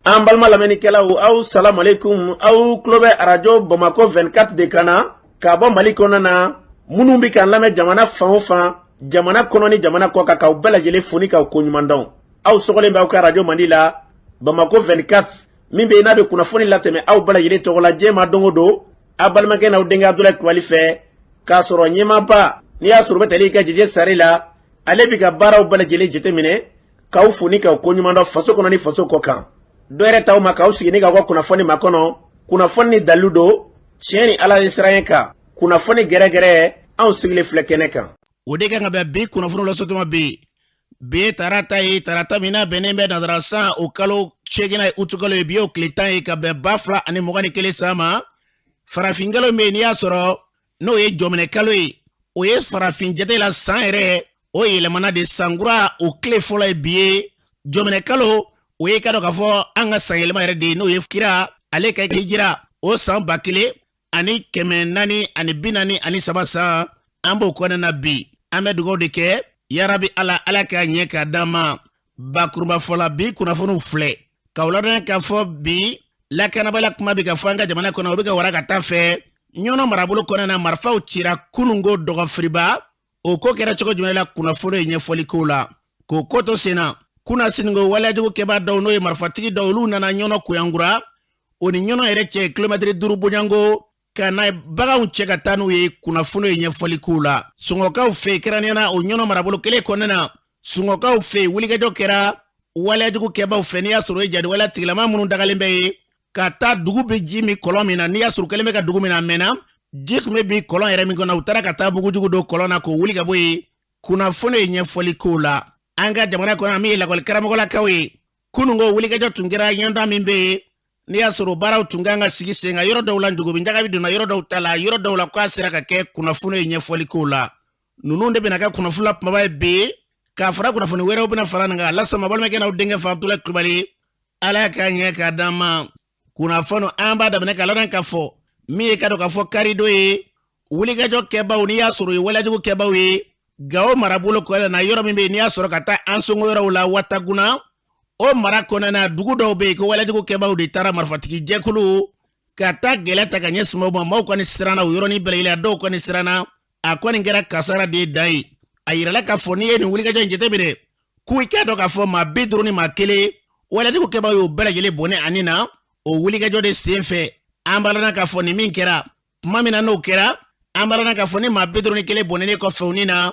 An balima lamɛnnikɛlaw, aw salamu aleykum. Aw tulo bɛ arajo Bamakɔ 24 de kan na ka bɔ Mali kɔnɔna na. Minnu bɛ k'an lamɛn jamana fan o fan, jamana kɔnɔ ni jamana kɔ kan, k'aw bɛɛ lajɛlen fo ni k'aw koɲuman dɔn. Aw sɔgɔlen bɛ aw ka arajo mandi la, Bamakɔ 24, min bɛ yen n'a bɛ kunnafoni latɛmɛ aw bɛɛ lajɛlen tɔgɔ la diɲɛ ma don o don, aw balimakɛ n'aw denkɛ Abudulayi Kulubali fɛ, k'a sɔrɔ ɲɛmaaba n'i y'a sɔrɔ u bɛ tali kɛ Jeje Sare la, ale bɛ ka baaraw bɛɛ lajɛlen jateminɛ, k'aw fo ni k'aw koɲuman dɔn faso kɔnɔ ni faso kɔ kan. Dɔ yɛrɛ t'aw ma k'aw sigi ni k'aw ka kunnafoni makɔnɔ, kunnafoni ni dalilu don, tiɲɛ ni Ala ye siran kan, kunnafoni gɛrɛgɛrɛ, anw sigilen filɛ kɛnɛ kan. O de kan ka bɛn bi kunnafoni lasɔtuma bi. Bi ye tarata ye, tarata min n'a bɛnnen bɛ nansara san o kalo seeginnan ye, utukalo ye, bi y'o tile 10 ye, ka bɛn 2021 san ma. Farafin kalo min bɛ yen n'i y'a sɔrɔ n'o ye jɔminɛ kalo ye, o ye farafin jate la san yɛrɛ o yɛlɛmana de, sankura o tile fɔlɔ ye bi ye. Jɔminɛ kalo o ye, ka dɔn k'a fɔ an ka san yɛlɛma yɛrɛ de ye, n'o ye kira ale ka hijira o san 1443 san, an b'o kɔnɔna na bi. An bɛ dugawu de kɛ, yarabi Ala, Ala k'a ɲɛ k'a d'an ma. Bakurunba fɔla, bi kunnafoniw filɛ k'aw ladɔnniya k'a fɔ bi lakanabaliya kuma bɛ ka fɔ an ka jamana kɔnɔ, o bɛ ka wara ka taa fɛ. Ɲɔnɔ marabolo kɔnɔna na, marifaw cira kununko dɔgɔfiriba. O ko kɛra cogo jumɛn la? Kunnafoni ye ɲɛfɔli k'o la. K'o ko to sen na, kunasini ko waleyajugu kɛbaa dɔw, n'o ye marifatigi dɔw, olu nana Ɲɔnɔ Koyankura, o ni Ɲɔnɔ yɛrɛ cɛ kilomɛtiri 5 bonyanko, ka na baganw cɛ ka taa n'u ye. Kunnafoni ye ɲɛfɔli k'u la. Sɔngɔkaw fɛ yen, kɛrɛnkɛrɛnnenya la o Ɲɔnɔ marabolo kelen kɔnɔna na, Sɔngɔkaw fɛ yen, wulikajɔ kɛra waleyajugu kɛbaw fɛ, n'i y'a sɔrɔ o ye jadi waleya tigilama minnu dagalen bɛ ye, ka taa dugu bɛ ji min kɔlɔn min na. N'i y'a sɔrɔ kɛlen bɛ ka dugu min na, a mɛnna, ji tun bɛ bin kɔlɔn yɛrɛ min kɔnɔ, u taara ka taa mugujugu don kɔlɔn na k'o wuli ka bɔ yen. Kunnafoni ye ɲɛfɔli k'o la. An ka jamana kɔnɔ, min ye lakɔli karamɔgɔlakaw ye, kununko wulikajɔ tun kɛra ɲɔgɔndan min bɛ yen n'i y'a sɔrɔ baaraw tun kan ka sigi sen kan yɔrɔ dɔw la, njogobi ɲagabi donna yɔrɔ dɔw ta la, yɔrɔ dɔw la k'a sera ka kɛ. Kunnafoni ye ɲɛfɔli k'o la. Ninnu de bɛna kɛ kunnafoni la kumaba ye bi, k'a fara kunnafoni wɛrɛw bɛna fara nin kan. Lasama balimakɛ n'aw denkɛ fa Abudulayi Kulubali. Ala k'a ɲɛ k'a d'an ma. Kunnafoni an b'a daminɛ k'a ladɔn k'a fɔ min ye, ka dɔn k'a fɔ karidon ye, wulikajɔ kɛbaw, n'i y'a sɔrɔ o ye waleyajugu kɛbaw ye, Gawo marabolo kɔnɔna na, yɔrɔ min bɛ yen n'i y'a sɔrɔ ka taa Ansongo yɔrɔw la, Wataguna o mara kɔnɔna na, dugu dɔw bɛ yen ko waleyajugu kɛbaw de taara, marifatigi jɛkulu, ka taa gɛlɛya ta ka ɲɛsin maaw ma. Maaw kɔni siranna o yɔrɔnin bɛɛ lajɛlen, dɔw kɔni siranna, a kɔni kɛra kasara de ye dan ye. A yirala k'a fɔ n'i ye nin wulikajɔ in jateminɛ, k'u i k'a dɔn k'a fɔ maa 51, waleyajugu kɛbaw y'o bɛɛ lajɛlen bɔnɛ ani na o wulikajɔ de sen fɛ. An b'a lɔn k'a fɔ nin min kɛra tuma min na, n'o kɛra, an b'a lɔn k'a fɔ ni maa 51 bɔnɛnen kɔfɛ u ni na,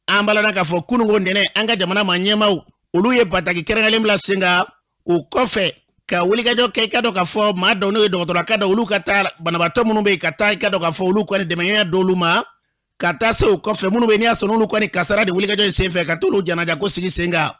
an b'a lɔn k'a fɔ kununko ntɛnɛn, an ka jamana maa ɲɛmaaw, olu ye bataki kɛrɛnkɛrɛnlen bila sen kan o kɔfɛ ka wulikajɔ kɛ, i ka dɔn k'a fɔ maa dɔw, n'o ye dɔgɔtɔrɔka dɔw, olu ka taa banabaatɔ minnu bɛ yen, ka taa i ka dɔn k'a fɔ olu kɔni dɛmɛɲɔgɔnya d'olu ma, ka taa se o kɔfɛ minnu bɛ n'i y'a sɔrɔ n'olu kɔni kasara de wulikajɔ in senfɛ, ka t'olu janaja ko sigi sen kan.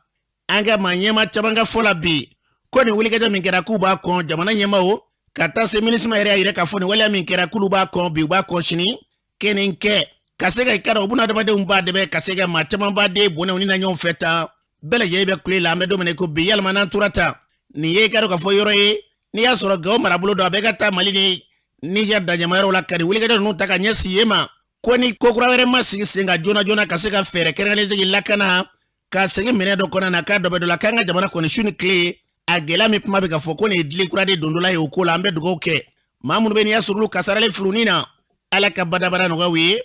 An ka maa ɲɛmaa caman ka fɔ la bi ko nin wulikajɔ min kɛra, k'u b'a kɔn. Jamana ɲɛmaaw ka taa se MINUSMA yɛrɛ y'a yira k'a fɔ nin waleya min kɛra, k'olu b'a kɔn bi, u b'a kɔn sini, kɛ nin kɛ ka se ka i ka dɔn u bɛna adamadenw b'a dɛmɛ ka se ka maa caman b'a den bɔnɛ u ni na ɲɔgɔn fɛ tan. Bɛɛ lajɛlen bɛ kule la. An bɛ don min na i ko bi, yalima n'an tora tan, nin ye i ka dɔn k'a fɔ yɔrɔ ye n'i y'a sɔrɔ Gawo marabolo dɔ, a bɛ ka taa Mali ni Niger daɲamayɔrɔw la, ka nin wulikajɔ ninnu ta ka ɲɛsin yen ma, ko ni ko kura wɛrɛ ma sigi sen kan joona joona ka se ka fɛɛrɛ kɛrɛnkɛrɛnnen sigi lakana ka segin minɛ dɔ kɔnɔ na, k'a dɔ bɛ dɔ la, k'an ka jamana kɔni su ni tile a gɛlɛya min kuma bɛ ka fɔ ko nin ye dili kura de dondɔla ye o ko la. An bɛ dugawu kɛ maa minnu bɛ n'i y'a sɔrɔ olu kasaralen filuni na, Ala ka badabada nɔgɔya u ye.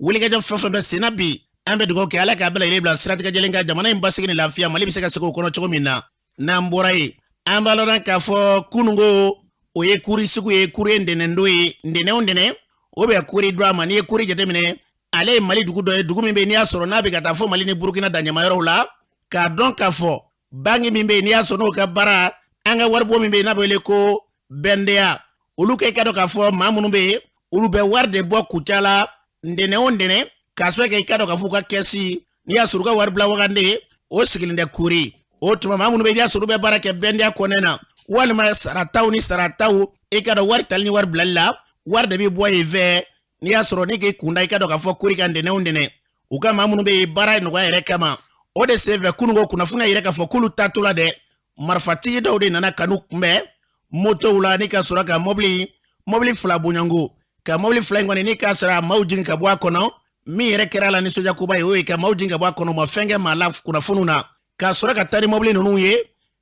Wulikajɔ fɛn fɛn bɛ sen na bi, an bɛ dugawu kɛ, Ala k'a bɛɛ lajɛlen bila siratigɛ jɛlen kan, jamana in basigi ni lafiya, Mali bɛ se ka segin o kɔnɔ cogo min na. N'an bɔra yen, an b'a lɔn k'a fɔ kununko o ye kuri sugu ye, kuri ye ntɛnɛndon ye, ntɛnɛn o ntɛnɛn o bɛ kuri don a ma. N'i ye kuri jateminɛ, ale ye Mali dugu dɔ ye, dugu min bɛ yen n'i y'a sɔrɔ n'a bɛ ka taa fo Mali ni Burukina daɲamayɔrɔw la, k'a dɔn k'a fɔ banki min bɛ yen n'i y'a sɔrɔ n'o ka baara, an ka waribon min bɛ yen n'a bɛ wele ko BNDA, olu kɛ i ka dɔn k'a fɔ maa minnu bɛ yen, olu bɛ wari de bɔ Kucala ntɛnɛn o ntɛnɛn, k'a sɔrɔ kɛ i ka dɔn k'a fɔ u ka kɛsi, n'i y'a sɔrɔ u ka wari bila wagande o sigilen tɛ kuri. O tuma maa minnu bɛ n'i y'a sɔrɔ u bɛ baara kɛ BNDA kɔnɔna na, walima sarataw ni sarataw, i ka dɔn wari tali ni wari bilali la, wari de bɛ bɔ yen fɛ. N'i y'a sɔrɔ n'i k'i kunda i ka dɔn k'a fɔ kuri kan ntɛnɛn o ntɛnɛn, u ka maa minnu bɛ yen baara nɔgɔya yɛrɛ kama, o de senfɛ kununko kunnafoniya yɛrɛ k'a fɔ k'olu taatɔla dɛ, marifatigi dɔw de nana ka n'u kunbɛn motow la, ni ka sɔrɔ ka mɔbili fila bonyanko, ka mɔbili fila in kɔni ni k'a sɔrɔ a maaw jigin ka bɔ a kɔnɔ. Min yɛrɛ kɛra a la nisɔndiyakoba ye, o ye ka maaw jigin ka bɔ a kɔnɔ, u ma fɛn kɛ maa la kunnafoniw na, ka sɔrɔ ka taa ni mɔbili ninnu ye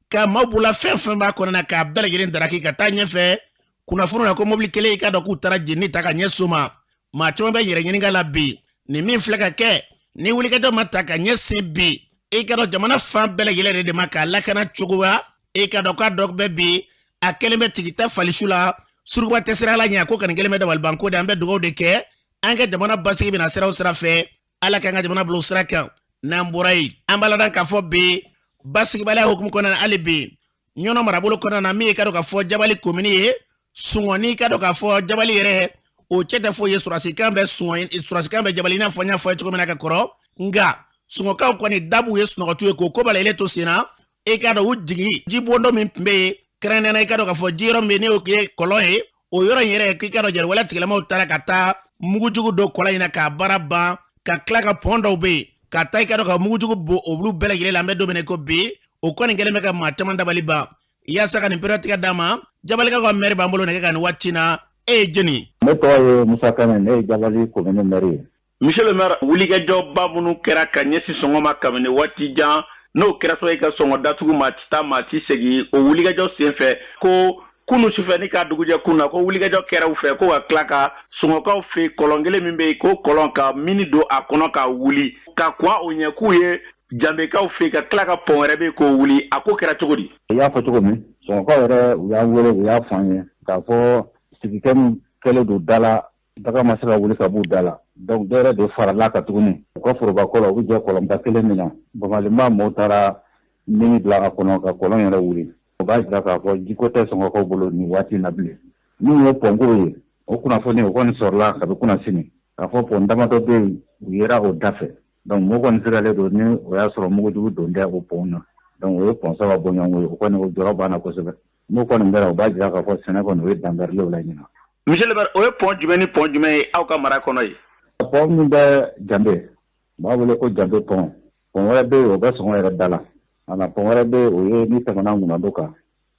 Ka maaw bolola fɛn fɛn b'a kɔnɔna na k'a bɛɛ lajɛlen daraki ka taa ɲɛfɛ. Kunnafoni na ko mobili kelen, i k'a dɔn k'u taara jenini ta ka ɲɛsin o ma. Maa caman bɛ yɛrɛ ɲininka la bi, nin min filɛ ka kɛ, ni wulikajɔ ma ta ka ɲɛsin bi, i k'a dɔn jamana fan bɛɛ lajɛlen de ma k'a lakana cogoya, i k'a dɔn k'a dɔ bɛ bi a kɛlen bɛ tigi ta falisu la, surukuba tɛ siran ala ɲɛ. A ko kɔni kɛlen bɛ dabalibanko de. An bɛ dugawu de kɛ an ka jamana basigi bɛna siraw sira fɛ, Ala k'an ka jamana bila o sira kan. N'an bɔra yen, an b'a ladɔn k'a fɔ bi basigibaliya hukumu kɔnɔna na, hali bi Ɲɔnɔ marabolo kɔnɔna na, min ye ka dɔn k'a fɔ Jabali komini ye, Sungɔ, n'i ka dɔn k'a fɔ Jabali yɛrɛ, o cɛ tɛ foyi ye, sɔrɔdasikan bɛ Sungɔ, sɔrɔdasikan bɛ Jabali, i n'a fɔ n y'a fɔ ye cogo min na ka kɔrɔ. Nka Sungɔkaw kɔni dabu ye sunɔgɔtu ye k'o ko bala to sen na. I k'a dɔn u jigi jibondo min tun bɛ yen, kɛrɛnkɛrɛnnenya i k'a dɔn k'a fɔ ji yɔrɔ min bɛ yen, n'o ye kɔlɔn ye, o yɔrɔ in yɛrɛ, k'i k'a dɔn jatigɛwale tigilamaw taara ka taa mugujugu don kɔlɔn in na k'a baara ban, ka tila ka pɔn dɔw bɛ yen ka taa, i k'a dɔn ka mugujugu bon olu bɛɛ lajɛlen la. An bɛ don min na ko bi, o kɔni kɛlen bɛ ka maa caman dabali ban. Yaasa ka nin peretigɛ d'a ma, Jabalikaw ka mɛri b'an bolo nɛgɛ kan nin waati na. E ye jɔni ye? Ne tɔgɔ ye Musa Kane, ne ye Jabali komini mɛri ye. Monsieur le maire, wulikajɔba minnu kɛra ka ɲɛsin sɔngɔ ma kabini waati jan, n'o kɛra sababu ye ka sɔngɔ datugu, maa ti taa, maa ti segin, o wulikajɔ senfɛ ko kunu sufɛ ni k'a dugujɛ kun na, ko wulikajɔ kɛra u fɛ ko ka tila ka sɔngɔkaw fɛ kɔlɔn kelen min bɛ yen, ko kɔlɔn ka mini don a kɔnɔ k'a wuli ka kɔn o ɲɛ, k'u ye Janbekaw fɛ ka tila ka pɔn wɛrɛ bɛ k'o wuli. A ko kɛra cogo di? I y'a fɔ cogo min, sɔngɔkaw yɛrɛ, u y'an wele, u y'a fɔ an ye k'a fɔ sigikɛ min kɛlen don da la, daga ma se ka wuli ka b'u da la. Donc dɔ yɛrɛ de farala kan tuguni, u ka forobakɔ la, u bɛ jɛ kɔlɔnba kelen min na, bamalenba mɔgɔw taara mini bila a kɔnɔ ka kɔlɔn yɛrɛ wuli. O b'a jira k'a fɔ jiko tɛ sɔngɔkaw bolo nin waati na bilen. Min ye pɔnko ye, o kunnafoni o kɔni sɔrɔla kabi kunasini k'a fɔ pɔn damadɔ bɛ yen, u yera o da fɛ. Donc mɔgɔ kɔni siralen don ni o y'a sɔrɔ mugujugu don tɛ o pɔn na. Donc o ye pɔn saba bɔɲɔgɔnko ye, o kɔni o jɔrɔ b'an na kosɛbɛ. N'o kɔni kɛra, o b'a jira k'a fɔ sɛnɛ kɔni o ye dankarilen o la ɲinan. Monsieur le maire, o ye pɔn jumɛn ni pɔn jumɛn ye aw ka mara kɔnɔ yen? Pɔn min bɛ Janbe, u b'a wele ko Janbe pɔn. Pɔn wɛrɛ bɛ yen, o bɛ Sɔngɔ yɛrɛ da la. Ana pɔn wɛrɛ bɛ yen, o ye n'i tɛmɛna Ŋunando kan,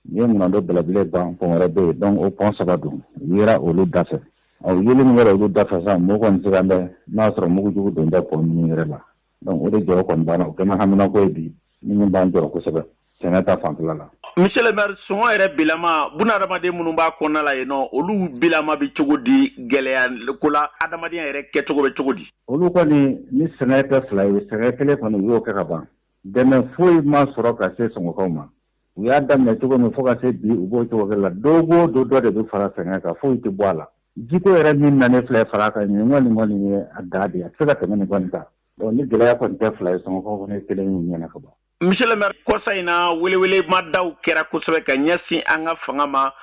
n'i ye Ŋunando bɛlɛbile ban, pɔn wɛrɛ bɛ yen. Donc o pɔn saba don, u yera olu da fɛ. Ɔ, yeli min kɛra olu da fɛ sisan, mɔgɔ kɔni siran bɛ n'a y'a sɔrɔ mugujugu don tɛ pɔn ninnu yɛrɛ la. Donc o de jɔrɔ kɔni b'an na, o kɛlen haminako ye bi min b'an jɔrɔ kosɛbɛ sɛnɛ ta fanfɛla la. Monsieur le maire, sɔngɔ yɛrɛ bilama, bunadamaden minnu b'a kɔnɔna la yen nɔ, olu bilama bɛ cogo di gɛlɛya ko la, adamadenya yɛrɛ kɛcogo bɛ cogo di? Olu kɔni ni sɛgɛn tɛ fila ye, sɛgɛn kelen kɔni u y'o kɛ ka ban. Dɛmɛ foyi ma sɔrɔ ka se sɔngɔkaw ma. U y'a daminɛ cogo min fo ka se bi, u b'o cogo kelen la. Don o don dɔ de bɛ fara sɛgɛn kan, foyi tɛ bɔ a la. Jiko yɛrɛ min nanen filɛ fara kan, nin kɔni ye a dan de ye, a tɛ se ka tɛmɛ nin kɔni kan. Donc ni gɛlɛya kɔni tɛ fila ye, sɔngɔkaw kɔni ye kelen y'u ɲɛna ka ban. Monsieur le maire, kɔsa in na welewelemadaw kɛra kosɛbɛ ka ɲɛsin an ka fanga ma.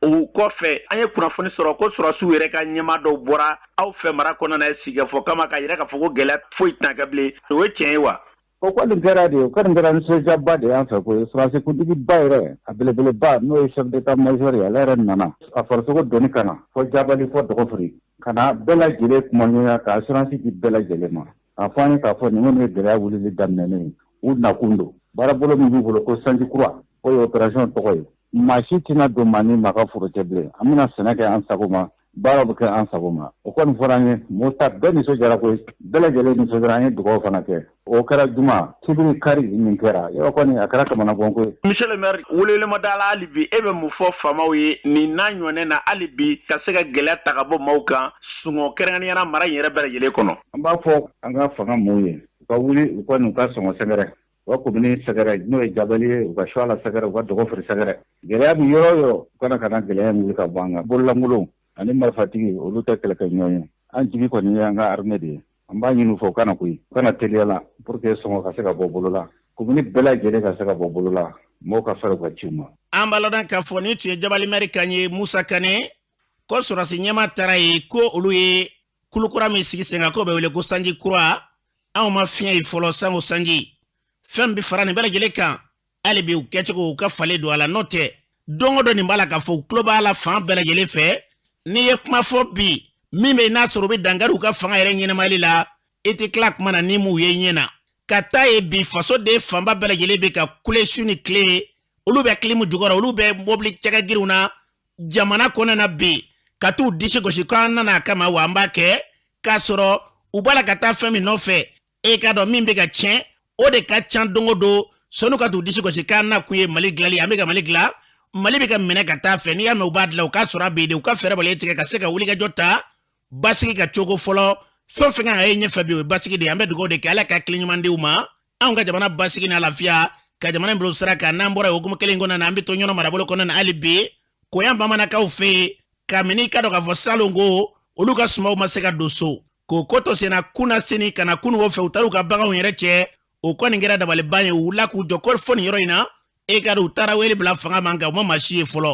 O kɔfɛ, an ye kunnafoni sɔrɔ ko sɔrɔdasiw yɛrɛ ka ɲɛmaa dɔw bɔra aw fɛ mara kɔnɔna na sigikafɔ kama k'a yira k'a fɔ ko gɛlɛya foyi tɛna kɛ bilen. O ye tiɲɛ ye wa? O kɔni kɛra de, o kɔni kɛra nisɔndiyaba de y'an fɛ koyi. Sɔrɔdasi kuntigiba yɛrɛ, a belebeleba, n'o ye chef d'état major ye, ale yɛrɛ nana a farisogo doni ka na fɔ Jabali fɔ Dɔgɔfiri, ka na bɛɛ lajɛlen kumaɲɔgɔnya ka assurance di bɛɛ lajɛlen ma, k'a fɔ an ye k'a fɔ nin kɔni ye gɛlɛya wulili daminɛnen ye, u nakun don. Baarabolo min b'u bolo ko sanji kura, o ye opération tɔgɔ ye. Maa si tɛna don maa ni maa ka foro cɛ bilen, an bɛna sɛnɛ kɛ an sago ma, baaraw bɛ kɛ an sago ma. O kɔni fɔra an ye, mɔgɔ ta bɛɛ nisɔndiyara koyi, bɛɛ lajɛlen nisɔndiyara, an ye dugawu fana kɛ. O kɛra juma, sibiri, kari, nin kɛra yɔrɔ kɔni a kɛra kamanaganko ye. Monsieur le maire, welewelemada la hali bi, e bɛ mun fɔ faamaw ye nin n'a ɲɔgɔnna na hali bi ka se ka gɛlɛya ta ka bɔ maaw kan sungɔ, kɛrɛnkɛrɛnnenya la mara in yɛrɛ bɛɛ lajɛlen kɔnɔ? An b'a fɔ an ka fanga mɔɔw ye, u ka wuli, u ka n'u ka sɔngɔ sɛgɛrɛ, u ka komini sɛgɛrɛ, n'o ye Jabali ye, u ka Suwala sɛgɛrɛ, u ka Dɔgɔfiri sɛgɛrɛ. Gɛlɛya bɛ yɔrɔ o yɔrɔ, u kana ka na gɛlɛya in wuli ka bɔ an kan. Bololankolon ani marifatigi, olu tɛ kɛlɛkɛ ɲɔgɔn ye. An jigi kɔni ye an ka armée de ye. An b'a ɲini u fɛ, u kana koyi, u kana teliya la pour que sɔngɔ ka se ka bɔ bolo la, komini bɛɛ lajɛlen ka se ka bɔ bolo la, mɔgɔw ka fɛrɛ u ka ciw ma. An b'a ladɔn k'a fɔ nin tun ye Jabali mɛri kan ye, Musa Kane, ko sɔrɔdasi ɲɛmaa taara yen ko olu ye kulukura min sigi sen kan k'o bɛ wele ko sanji kura. Anw ma fiɲɛ ye fɔlɔ sango sanji. Fɛn bɛ fara nin bɛɛ lajɛlen kan hali bi, u kɛcogo u ka falen don a la, n'o tɛ don o don nin b'a la k'a fɔ u tulo b'a la fan bɛɛ lajɛlen fɛ. N'i ye kuma fɔ bi min bɛ n'a sɔrɔ u bɛ dankari u ka fanga yɛrɛ ɲɛnamayali la, i tɛ tila kuma na ni m'u ye ɲɛ na. Ka taa ye bi fasoden fanba bɛɛ lajɛlen bɛ ka kule su ni tile, olu bɛ kilimu jukɔrɔ, olu bɛ mobili cɛkɛgiriw na jamana kɔnɔ na bi, ka t'u disi gosi k'an nana a kama wa an b'a kɛ, k'a sɔrɔ u b'a la ka taa fɛn min nɔfɛ, e k'a dɔn min bɛ ka tiɲɛ o de ka ca don o don. Sɔnni ka t'u disi gosi k'an na kun ye Mali dilanli, an bɛ ka Mali dilan, Mali bɛ ka minɛ ka taa fɛ. N'i y'a mɛn u b'a dilan, u k'a sɔrɔ a bɛ yen de. U ka fɛɛrɛ bali tigɛ ka se ka wulikajɔ ta basigi ka cogo fɔlɔ. Fɛn o fɛn kan ka ye ɲɛfɛ bi, o ye basigi de ye. An bɛ dugawu de kɛ, Ala ka hakili ɲuman di u ma, anw ka jamana basigi n'a lafiya, ka jamana in bila sira kan. N'an bɔra hukumu kelen kɔnɔna na, an bɛ to Ɲɔnɔ marabolo kɔnɔna na hali bi, Koyan bamanankaw fɛ yen, kabini i ka dɔn k'a fɔ salon ko olu ka sumaw ma se ka don so, k'o ko to senna kunasini ka na kununko fɛ, u taara u ka baganw yɛrɛ cɛ. O kɔni kɛra dabaliban ye. U wulila k'u jɔ ko fo nin yɔrɔ in na, e ka u taara wele bila fanga ma, nka u ma maa si ye fɔlɔ.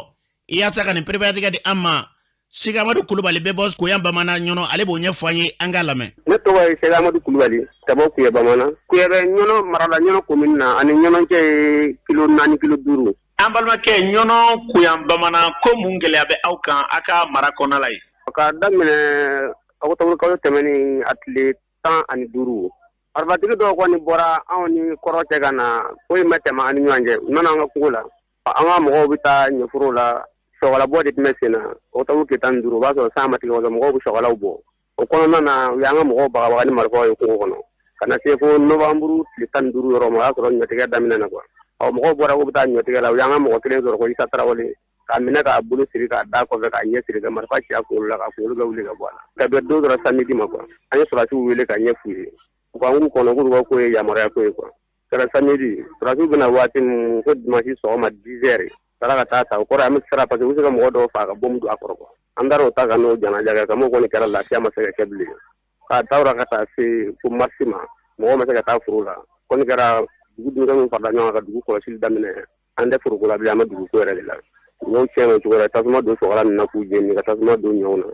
Yaasa ka nin pereperelatigɛ di an ma, Sika Amadu Kulubali bɛ bɔ Koyan bamanan Ɲɔnɔ, ale b'o ɲɛfɔ an ye, an k'a lamɛn. Ne tɔgɔ ye Sika Amadu Kulubali ka bɔ Kuya bamanan. Kuya bɛ Ɲɔnɔ mara la, Ɲɔnɔ komini na, ani Ɲɔnɔ cɛ ye kilo 4, kilo 5. An balimakɛ, Ɲɔnɔ Koyan bamanan, ko mun gɛlɛya bɛ aw kan aw ka mara kɔnɔna la yen? K'a daminɛ ɔkutɔburu kalo tɛmɛnen a tile 15, marifatigi dɔw kɔni bɔra anw ni kɔrɔn cɛ ka na, foyi ma tɛmɛ an ni ɲɔgɔn cɛ. U nana an ka kungo la, an ka mɔgɔw bɛ taa ɲɔforo la, sɔgɔlabɔ de tun bɛ sen na. Ɔkutɔburu tile 15, o b'a sɔrɔ san ma tigɛ, mɔgɔw bɛ sɔgɔlaw bɔ. O kɔnɔna na, u y'an ka mɔgɔw bagabaga ni marifaw ye kungo kɔnɔ ka na se fo novanburu tile 15 yɔrɔ ma. O y'a sɔrɔ ɲɔtigɛ daminɛna quoi. Ɔ, mɔgɔw bɔra k'u bɛ taa ɲɔtigɛ la, u y'an ka mɔgɔ kelen sɔrɔ ko Isa Tarawele, k'a minɛ k'a bolo siri k'a da kɔfɛ, k'a ɲɛ siri, ka marifa ci a kunkolo la, k'a kunkolo bɛɛ wuli ka bɔ a la. Ka bɛn don dɔ la samedi ma quoi, an ye sɔrɔdasiw wele ka ɲɛ f'u ye, u ko an k'u kɔnɔ, k'olu ka ko ye yamaruya ko ye quoi. Kɛra samedi, sɔrɔdasiw bɛna waati min ko dimanche sɔgɔma 10 heures, taara ka taa ta. O kɔrɔ an bɛ siran parce que u bɛ se ka mɔgɔ dɔw faa ka bombe don a kɔrɔ quoi. An taara o ta ka n'o janaja kɛ, kami o kɔni kɛra, lafiya ma se ka kɛ bilen. K'a ta ka taa se fo marisi ma, mɔgɔ ma se ka taa foro la. Kɔni kɛra dugu denmisɛnninw farala ɲɔgɔn kan ka dugu kɔlɔsili daminɛ. An tɛ foroko la bilen, an bɛ duguko yɛrɛ de la. Ɲɔw tiɲɛna o cogo la, tasuma don sɔgɔla ninnu na k'u jeni, ka tasuma don ɲɔw na,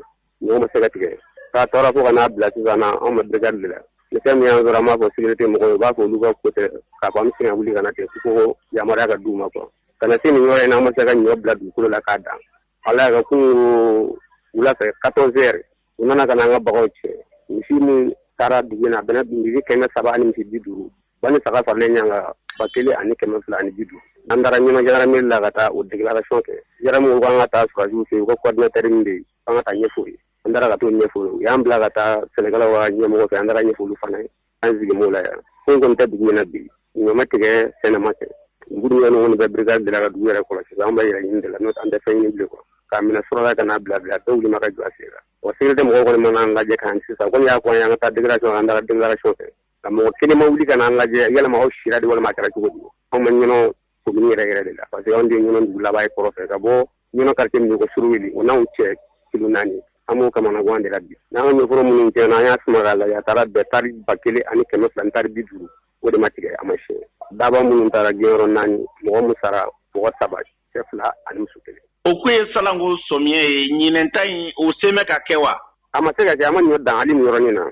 ɲɔw ma se ka tigɛ. K'a tɔɔrɔ fo ka n'a bila sisan na, anw bɛ brigade de la. Ni fɛn min y'an sɔrɔ, an b'a fɔ sécurité mɔgɔw ye, u b'a fɔ olu ka ko tɛ, k'a fɔ an bɛ se ka wuli ka na ten ko yamaruya ka d'u ma quoi. Ka na se nin yɔrɔ in na, an ma se ka ɲɔ bila dugukolo la k'a dan. Ala y'a kɛ kunun wula fɛ 14 heures, u nana ka na an ka baganw cɛ. Misi min taara dugu in na, a bɛnna misi 300 ani misi 50, ba ni saga faralen ɲɔgɔn kan, 1250. An taara Ɲɔnɔ gendarmerie la ka taa o déclaration kɛ. Gendarmerie ko an ka taa sɔrɔdasiw fɛ yen, u ka coordinateur min bɛ yen, an ka taa ɲɛfɔ u ye. An taara ka t'o ɲɛfɔ u ye, u y'an bila ka taa sɛnɛkɛlaw ka ɲɛmɔgɔ fɛ, an taara ɲɛfɔ olu fana ye. An sigi m'o la yan, foyi kɔni tɛ dugu in na bi, ɲɔ ma tigɛ, sɛnɛ ma kɛ. Dugu denmisɛnninw kɔni bɛ brigade de la ka dugu yɛrɛ kɔlɔsi. An bɛ yɛrɛ ɲini de la, n'o tɛ an tɛ fɛn ɲini bilen quoi. K'a minɛ surala ka n'a bila bila, dɔw wuli ma ka jɔ a sen kan. Wa sécurité mɔgɔw kɔni mana an lajɛ k'an sisan kɔni y'a fɔ an ye, an ka taa déclaration, an taara déclaration kɛ, nka mɔgɔ kelen ma wuli ka n'an lajɛ yalama aw sira de walima a kɛra cogo di. Anw ma Ɲɔnɔ commune yɛrɛ yɛrɛ de la, parce que anw de ye Ɲɔnɔ dugu laban ye kɔrɔ fɛ, ka bɔ Ɲɔnɔ quartier min ko Suruweli, o n'anw cɛ kilo 4. An b'o kamanagan de la bi. N'an ka ɲɔforo minnu tiɲɛna, an y'a suma k'a lajɛ, a taara bɛn tari 1250, o de ma tigɛ, a ma siɲɛ. Daba minnu taara gɛnyɔrɔ 4, mɔgɔ min sara, mɔgɔ 3, cɛ 2 ani muso 1. O kun ye salanko sɔmiɲɛ ye, ɲinɛn ta in o sen bɛ ka kɛ wa? A ma se ka kɛ, a ma ɲɔ dan hali nin yɔrɔnin na.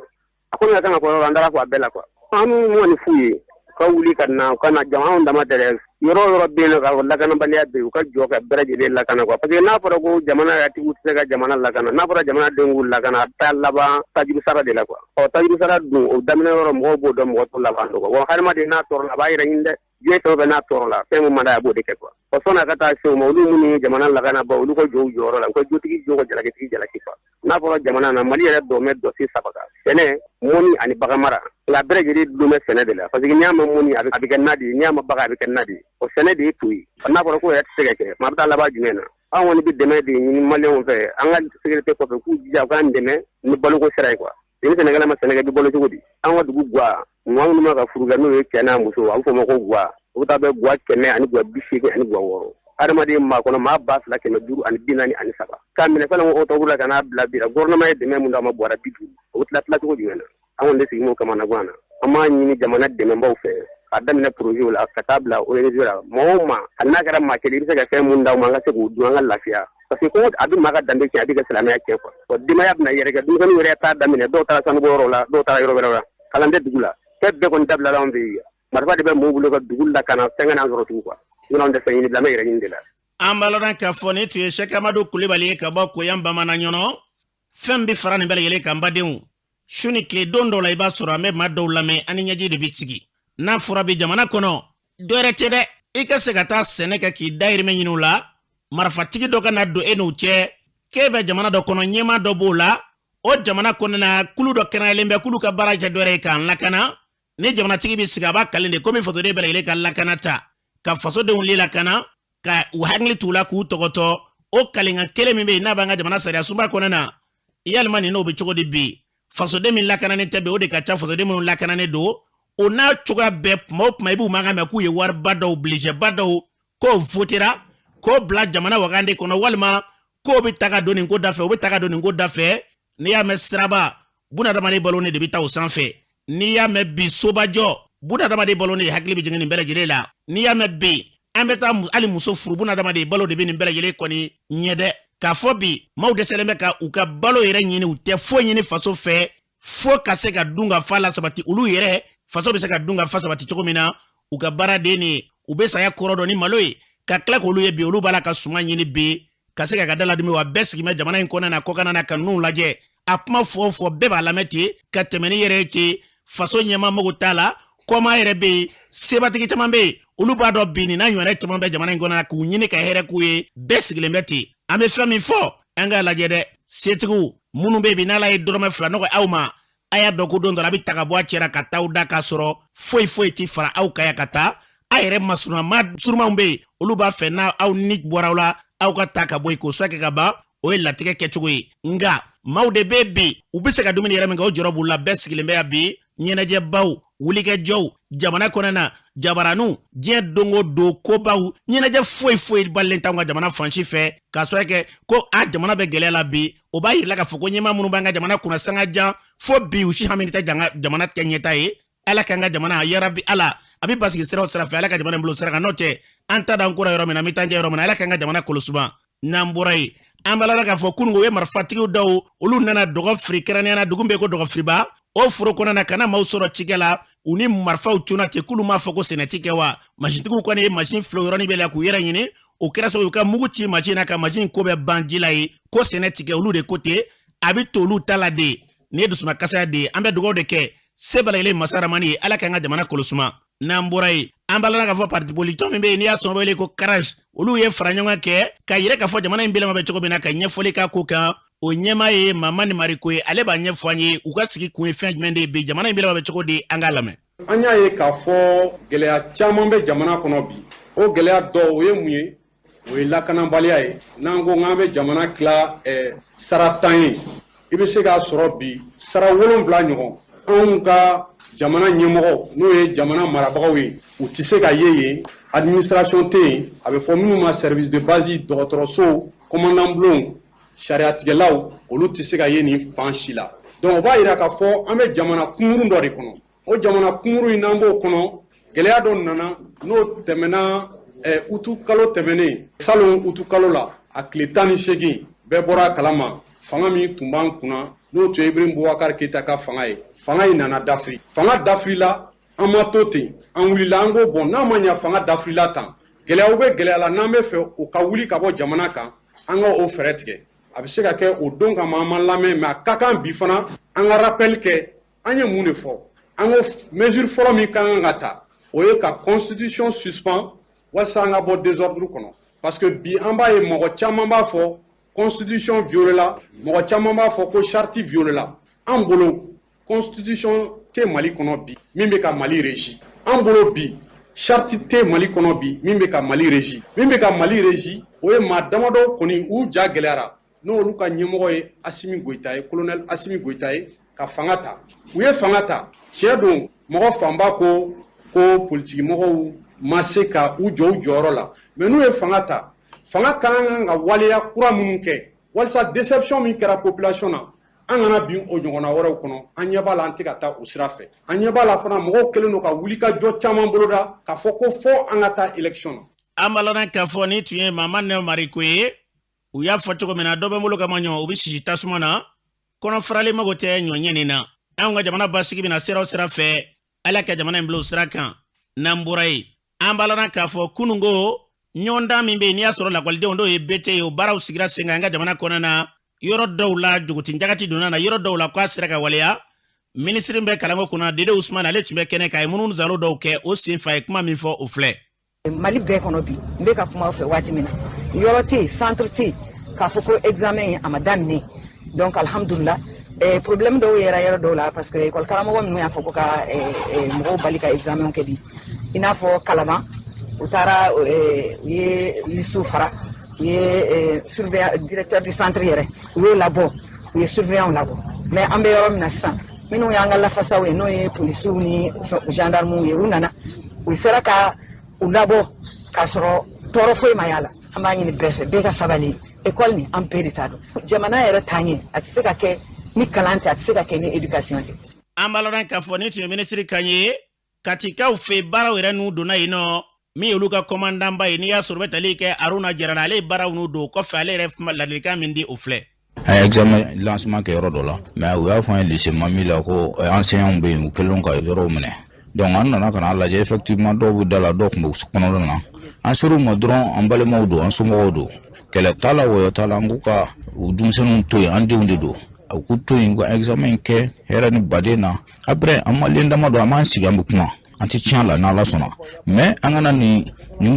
A ko ne ka kan ka fɔ yɔrɔ, an taara fɔ a bɛɛ la quoi. An m'o f'u ye, u ka wuli ka na, u ka na jamana dama tɛ dɛ, yɔrɔ o yɔrɔ bɛ yen k'a fɔ lakanabaliya bɛ yen, u ka jɔ ka bɛɛ lajɛlen lakana quoi. Parce que n'a fɔra ko jamana yɛrɛ tigiw tɛ se ka jamana lakana, n'a fɔra jamana denw k'u lakana, a bɛ taa laban tajuru sara de la quoi. Ɔ, tajuru sara dun, o daminɛ yɔrɔ mɔgɔw b'o dɔn, mɔgɔ t'o laban dɔn quoi. Wa hadamaden n'a tɔɔrɔ la, a b'a yɛrɛ ɲini dɛ. Diɲɛ fɛn o fɛn n'a tɔɔrɔ la, fɛn min man d'a ye, a b'o de kɛ quoi. Ɔ, sɔnni a ka taa se o ma, olu minnu ye jamana lakanabaa, olu ka jɔ u jɔyɔrɔ la, u ka jotigi jɔ, ka jalakitigi jalaki quoi. N'a fɔra jamana na, Mali yɛrɛ dɔn bɛ dɔsi 3 kan: sɛnɛ, mɔni ani bagan mara. Nka bɛɛ lajɛlen dulon bɛ sɛnɛ de la, parce que n'i y'a ma mɔni, a bɛ kɛ na de ye, n'i y'a ma bagan, a bɛ kɛ na de ye. O sɛnɛ de ye to ye. N'a fɔra k'o yɛrɛ tɛ se ka kɛ, maa bɛ taa laban jumɛn na? Anw kɔni bɛ dɛmɛ de ɲini maliyɛnw fɛ an ka sécurité kɔfɛ, k'u jija u k'an dɛmɛ ni baloko sira ye quoi. Ni sɛnɛkɛla ma sɛnɛ kɛ, i bɛ balo cogo di? An ka dugu guwa, maa minnu ma ka furu kɛ, n'o ye cɛ n'a muso, a bɛ fɔ o ma ko guwa, o bɛ taa bɛn guwa 100 ani guwa 80 ani guwa 6. Adamaden maa kɔnɔ, maa 2543. K'a minɛ fɛn ko octobre la ka n'a bila bi la, gouvernement ye dɛmɛ mun d'an ma, bɔra 50, o bɛ tila tila cogo jumɛn na? An kɔni de sigi m'o kamanagan na. An b'a ɲini jamana dɛmɛbaw fɛ, k'a daminɛ projet la ka taa bila ONG la, mɔgɔ o maa, hali n'a kɛra maa kelen, i bɛ se ka fɛn mun d'aw ma, an ka se k'o dun, an ka lafiya. Parce que ko a bɛ maa ka danbe tiɲɛ, a bɛ ka silamɛya tiɲɛ quoi. Wa denbaya bɛna yɛrɛkɛ, denmisɛnninw yɛrɛ t'a daminɛ, dɔw taara sanubɔyɔrɔ la, dɔw taara yɔrɔ wɛrɛw la, kalan tɛ dugu la, fɛn bɛɛ kɔni dabilala anw fɛ yen. Marifa de bɛ mɔgɔw bolo ka dugu lakana, fɛn kana sɔrɔ tugun quoi. Sinon anw tɛ fɛn ɲini bilen, an bɛ yɛrɛ ɲini de la. An b'a lɔn k'a fɔ nin tun ye Sɛki Amadu Kulibali ye ka bɔ Koyan bamanan Ɲɔnɔ. Fɛn bɛ fara nin bɛɛ lajɛlen kan, badenw, su ni tile, don dɔw la i b'a sɔrɔ an bɛ maa dɔw lamɛn, an ni ɲɛji de bɛ sigi. N'a fɔra bi jamana kɔnɔ, dɔ wɛrɛ tɛ dɛ, i ka se ka taa sɛnɛ kɛ k'i dayirimɛ ɲini o la, marifatigi dɔ ka na don e n'o cɛ, k'e bɛ jamana dɔ kɔnɔ, ɲɛmaa dɔ b'o la, o jamana kɔnɔna kulu dɔ kɛrɛnkɛrɛnlen bɛ k'olu ka baara kɛ dɔ wɛrɛ ye k'an lakana. Ni jamanatigi bɛ sigi, a b'a kalen de komi fasoden bɛɛ lajɛlen ka lakana ta, ka fasodenw le lakana, ka u hakili t'u la, k'u tɔgɔtɔ. O kalenkan kelen min bɛ yen, n'a b'an ka jamana sariya sunba kɔnɔ na, yalima nin n'o bɛ cogo di bi? Fasoden min lakananen tɛ bi, o de ka ca fasoden minnu lakananen don. O n'a cogoya bɛɛ, kuma o kuma i b'u mankan mɛn k'u ye wariba dɔw, budget ba dɔw k'o votera k'o bila jamana wagande kɔnɔ, walima k'o bɛ ta ka don nin ko da fɛ, o bɛ ta ka don nin ko da fɛ. N'i y'a mɛn siraba, bunadamaden balo ne de bɛ taa o sanfɛ. N'i y'a mɛn bi sobajɔ, bunadamaden balo ne hakili bɛ jigin nin bɛɛ lajɛlen la. N'i y'a mɛn bi an bɛ taa hali muso furu, bunadamaden balo de bɛ nin bɛɛ lajɛlen kɔni ɲɛ dɛ. K'a fɔ bi maaw dɛsɛlen bɛ ka u ka balo yɛrɛ ɲini, u tɛ foyi ɲini faso fɛ fo ka se ka dun ka fa la sabati. Olu yɛrɛ faso bɛ se ka dun ka fa sabati cogo min na, u ka baara den nin ye. U bɛ saya kɔrɔ dɔn ni malo ye, ka tila k'olu ye bi, olu b'a la ka suman ɲini bi ka se ka da ladumi. Wa bɛɛ sigi bɛ jamana in kɔnɔ na, kɔkanna na, ka ninnu lajɛ. A kuma fɔ fɔ, bɛɛ b'a lamɛn ten ka tɛmɛ ni yɛrɛ ye ten. Faso ɲɛmaa mago t'a la, kɔma yɛrɛ bɛ yen, sebatigi caman bɛ yen, olu b'a dɔn bi nin n'a ɲɔgɔnna caman bɛ jamana in kɔnɔ na, k'u ɲini ka hɛrɛ k'u ye. Bɛɛ sigilen bɛ ten. An bɛ fɛn min fɔ, an k'a lajɛ dɛ. Setigiw minnu bɛ yen bi, n'Ala ye dɔrɔmɛ 2 nɔgɔ aw ma, a y'a dɔn ko don dɔ la a bɛ ta ka bɔ a cɛra ka taa aw da, k'a sɔrɔ foyi foyi ti fara aw kan yan ka taa. A yɛrɛ masurunna maa surumanw bɛ yen, olu b'a fɛ n'a aw ni bɔra aw la, aw ka ta ka bɔ yen k'o sɔ kɛ ka ban. O ye latigɛ kɛcogo ye. Nka maaw de bɛ bi, u bɛ se ka dumuni yɛrɛ min kɛ, o jɔrɔ b'u la. Bɛɛ sigilen bɛ yan bi, ɲɛnajɛbaw, wulikajɔw jamana kɔnɔ na, jabaraninw, diɲɛ don o don kobaw, ɲɛnajɛ foyi foyi balilen t'anw ka jamana fan si fɛ, k'a sɔrɔ kɛ ko a jamana bɛ gɛlɛya la bi. O b'a yirila k'a fɔ ko ɲɛmaa minnu b'an ka jamana kunna sanga jan, fo bi u si hami tɛ jamana kɛ ɲɛta ye. Ala k'an ka jamana, yarabi Ala, a bɛ basigi sira o sira fɛ, Ala ka jamana in bolo sira kan. N'o tɛ, an ta d'an kora yɔrɔ min na, an bɛ taa jɛ yɔrɔ min na. Ala k'an ka jamana kolosuma. N'an bɔra yen, an b'a la k'a fɔ kununko u ye marifatigiw dɔw, olu nana dɔgɔ firi, kɛrɛnkɛrɛnnenya la dugu bɛ ko dɔgɔ firiba, o foro kɔnɔna na, ka na maaw sɔrɔ cikɛ la, u ni marifaw cunna ten. K'olu m'a fɔ ko sɛnɛ ti kɛ wa? Masintigiw kɔni ye masin fili o yɔrɔnin bɛɛ la k'u yɛrɛ ɲini. O kɛra sababu u ka mugu ci masin na, ka masin ko bɛɛ ban ji la ye. Ko sɛnɛ ti kɛ, olu de ko ten, a bɛ to olu ta la de. Nin ye dusuma kasaya de ye. An bɛ dugawu de kɛ se bɛɛ lajɛlen masa ramani ye, Ala k'an ka jamana kolosuma. N'an bɔra yen, an b'a la k'a fɔ parti politique min bɛ yen, n'i y'a sɔn wele ko CRAJ, olu ye fara ɲɔgɔn kɛ ka yɛrɛ k'a fɔ jamana in bilama bɛ cogo min na, ka ɲɛfɔli k'a ko kan. O ɲɛmaa ye Mamani Mariko ye, ale b'a ɲɛfɔ an ye u ka sigi kun ye fɛn jumɛn de ye bi, jamana in bilama bɛ cogo di. An k'a lamɛn. An y'a ye k'a fɔ gɛlɛya caman bɛ jamana kɔnɔ bi. O gɛlɛya dɔw, o ye mun ye? O ye lakanabaliya ye. N'an ko k'an bɛ jamana tila sara 10 ye, i bɛ se k'a sɔrɔ bi sara 7 ɲɔgɔn, anw ka jamana ɲɛmɔgɔ, n'o ye jamana marabagaw ye, u tɛ se ka ye yen, administration tɛ yen. A bɛ fɔ minnu ma service de base, dɔgɔtɔrɔsow, commandant bulonw, sariyatigɛlaw, olu tɛ se ka ye nin fan si la. Donc o b'a yira k'a fɔ an bɛ jamana kunkurun dɔ de kɔnɔ. O jamana kunkurun in, n'an b'o kɔnɔ, gɛlɛya dɔ nana, n'o tɛmɛna utu kalo tɛmɛnen, salon utu kalo la, a tile 18, bɛɛ bɔra a kalama, fanga min tun b'an kunna, n'o tun ye Ibrahim Boubacar Keïta ka fanga ye, fanga in nana dafiri. Fanga dafirila, an ma to ten, an wulila, an ko bon, n'a ma ɲa fanga dafirila tan, gɛlɛyaw bɛ gɛlɛya la, n'an bɛ fɛ o ka wuli ka bɔ jamana kan, an ka o fɛɛrɛ tigɛ. A bɛ se ka kɛ o don kama an ma lamɛn, mais a ka kan bi fana an ka rappel kɛ. An ye mun de fɔ? An ko mesure fɔlɔ min ka kan ka ta, o ye ka constitution suspend, walasa an ka bɔ désordre kɔnɔ. Parce que bi an b'a ye, mɔgɔ caman b'a fɔ constitution violé la, mɔgɔ caman b'a fɔ ko charte violé la. An bolo, constitution tɛ Mali kɔnɔ bi min bɛ ka Mali régi. An bolo bi, charte tɛ Mali kɔnɔ bi min bɛ ka Mali régi. Min bɛ ka Mali régi, o ye maa damadɔ kɔni, u ja gɛlɛyara, n'olu ka ɲɛmɔgɔ ye Assimi Goïta ye, colonel Assimi Goïta ye, ka fanga ta. U ye fanga ta, tiɲɛ don, mɔgɔ fanba ko ko politiki mɔgɔw ma se ka u jɔ u jɔyɔrɔ la. Mais n'u ye fanga ta, fanga ka kan ka waleya kura minnu kɛ walasa déception min kɛra population na, an kana bin o ɲɔgɔnna wɛrɛw kɔnɔ. An ɲɛ b'a la, an tɛ ka taa o sira fɛ. An ɲɛ b'a la fana, mɔgɔw kɛlen don ka wulikajɔ caman boloda k'a fɔ ko fɔ an ka taa élection na. An b'a lɔn k'a fɔ ni tun ye Mama Mariko ye. U y'a fɔ cogo min na, dɔ bɛ n bolo ka ma ɲɔ, u bɛ sisi tasuma na, kɔnɔ faralen mago tɛ ɲɔ ɲɛni na. Anw ka jamana basigi bɛna sira o sira fɛ, Ala ka jamana in bila o sira kan. N'an bɔra yen, an b'a lɔn k'a fɔ kununko ɲɔgɔndan min bɛ yen, n'i y'a sɔrɔ lakɔlidenw dɔw ye BT ye, o baaraw sigira sen kan an ka jamana kɔnɔna na. Yɔrɔ dɔw la, jogotin jagati donna na, yɔrɔ dɔw la k'a sera ka waleya. Minisiri bɛ kalanko kunna, Dede Usumani, ale tun bɛ kɛnɛ kan, a ye munumunu zalo dɔw kɛ. O sen fɛ, a ye kuma min fɔ, o filɛ. Mali bɛɛ kɔnɔ bi, n bɛ ka kuma aw fɛ waati min na, yɔrɔ tɛ yen, centre tɛ yen k'a fɔ ko examen a ma daminɛ. Donc alhamdulila. Problème dɔw yɛrɛ yɔrɔ dɔw la, parce que école karamɔgɔ ninnu y'a fɔ ko ka mɔgɔw bali ka examen kɛ bi. I n'a fɔ Kalaban, u taara, u ye liste fara, u ye surveillant, directeur du centre yɛrɛ, u y'o labɔ, u ye surveillant labɔ. Mais an bɛ yɔrɔ min na sisan, minnu y'an ka lafasaw ye, n'o ye polisiw ni gendarmew ye, u nana, u sera ka u labɔ k'a sɔrɔ tɔɔrɔ foyi ma y'a la. An b'a ɲini bɛɛ fɛ, bɛɛ ka sabali. École nin, an bɛɛ de t'a dɔn. Jamana yɛrɛ taa ɲɛ, a tɛ se ka kɛ ni kalan tɛ, a tɛ se ka kɛ ni éducation tɛ. An b'a lɔn k'a fɔ ni tun ye minisiri kan ye. Katikaw fɛ, baaraw yɛrɛ n'u donna yen nɔ, min y'olu ka kɔmandanba ye, n'i y'a sɔrɔ u bɛ tali kɛ Aruna Jara la, ale ye baaraw n'u don kɔfɛ, ale yɛrɛ ladilikan min di, o filɛ. An ye examen lancement kɛ yɔrɔ dɔ la, mais u y'a fɔ an ye lycée Mami la ko enseignants bɛ yen, u kɛlen ka yɔrɔw minɛ. Donc an nana ka n'a lajɛ, effectivement dɔw bɛ da la, dɔw tun bɛ kɔnɔna na. An ser'u ma dɔrɔn, an balimaw don, an somɔgɔw don, kɛlɛ t'a la, wɔyɔ t'a la. An k'u ka u denmisɛnninw to yen, an denw de don, u k'u to yen, u ka examen kɛ hɛrɛ ni baden na. Après, an maliyɛn dama don, an b'an sigi, an bɛ kuma, an tɛ tiɲɛ la n'Ala sɔnna. Mais an kana nin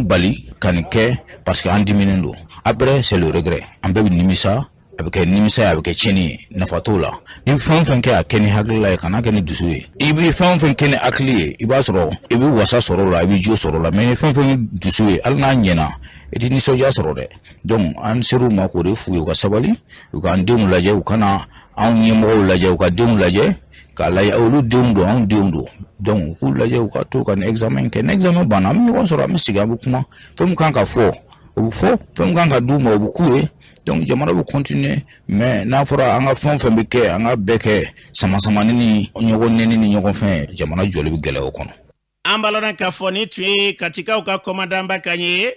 bali ka nin kɛ parce que an diminen don. Après, c'est le regret, an bɛɛ bɛ nimisa, a bɛ kɛ nimisa ye, a bɛ kɛ tiɲɛni ye, nafa t'o la. Ni fɛn o fɛn kɛ, a kɛ ni hakilila ye, kana kɛ ni dusu ye. I bɛ fɛn o fɛn kɛ ni hakili ye, i b'a sɔrɔ i bɛ wasa sɔrɔ o la, i bɛ jo sɔrɔ o la. Mais ni fɛn o fɛn ni dusu ye, hali n'a ɲɛna, i tɛ nisɔndiya sɔrɔ dɛ. Donc an ser'u ma k'o de f'u ye, u ka sabali, u k'an denw lajɛ, u kana anw ɲɛmɔgɔw lajɛ, u ka denw lajɛ, k'a lajɛ, olu denw don, anw denw don. Donc u k'u lajɛ, u ka to ka nin examen kɛ. Ni examen banna, an bɛ ɲɔgɔn sɔrɔ, an bɛ sigi, an bɛ kuma. Fɛn min kan ka fɔ, o bɛ fɔ, fɛn min kan ka d'u ma, o bɛ k'u ye. Donc jamana bɛ continuer. Mais n'a fɔra an ka fɛn o fɛn bɛ kɛ, an ka bɛɛ kɛ sama-samani ni ɲɔgɔn nɛni ni ɲɔgɔn fɛn, jamana jɔli bɛ gɛlɛya o kɔnɔ. An b'a lɔn k'a fɔ ni tun ye Katikaw ka kɔmandanba kan ye,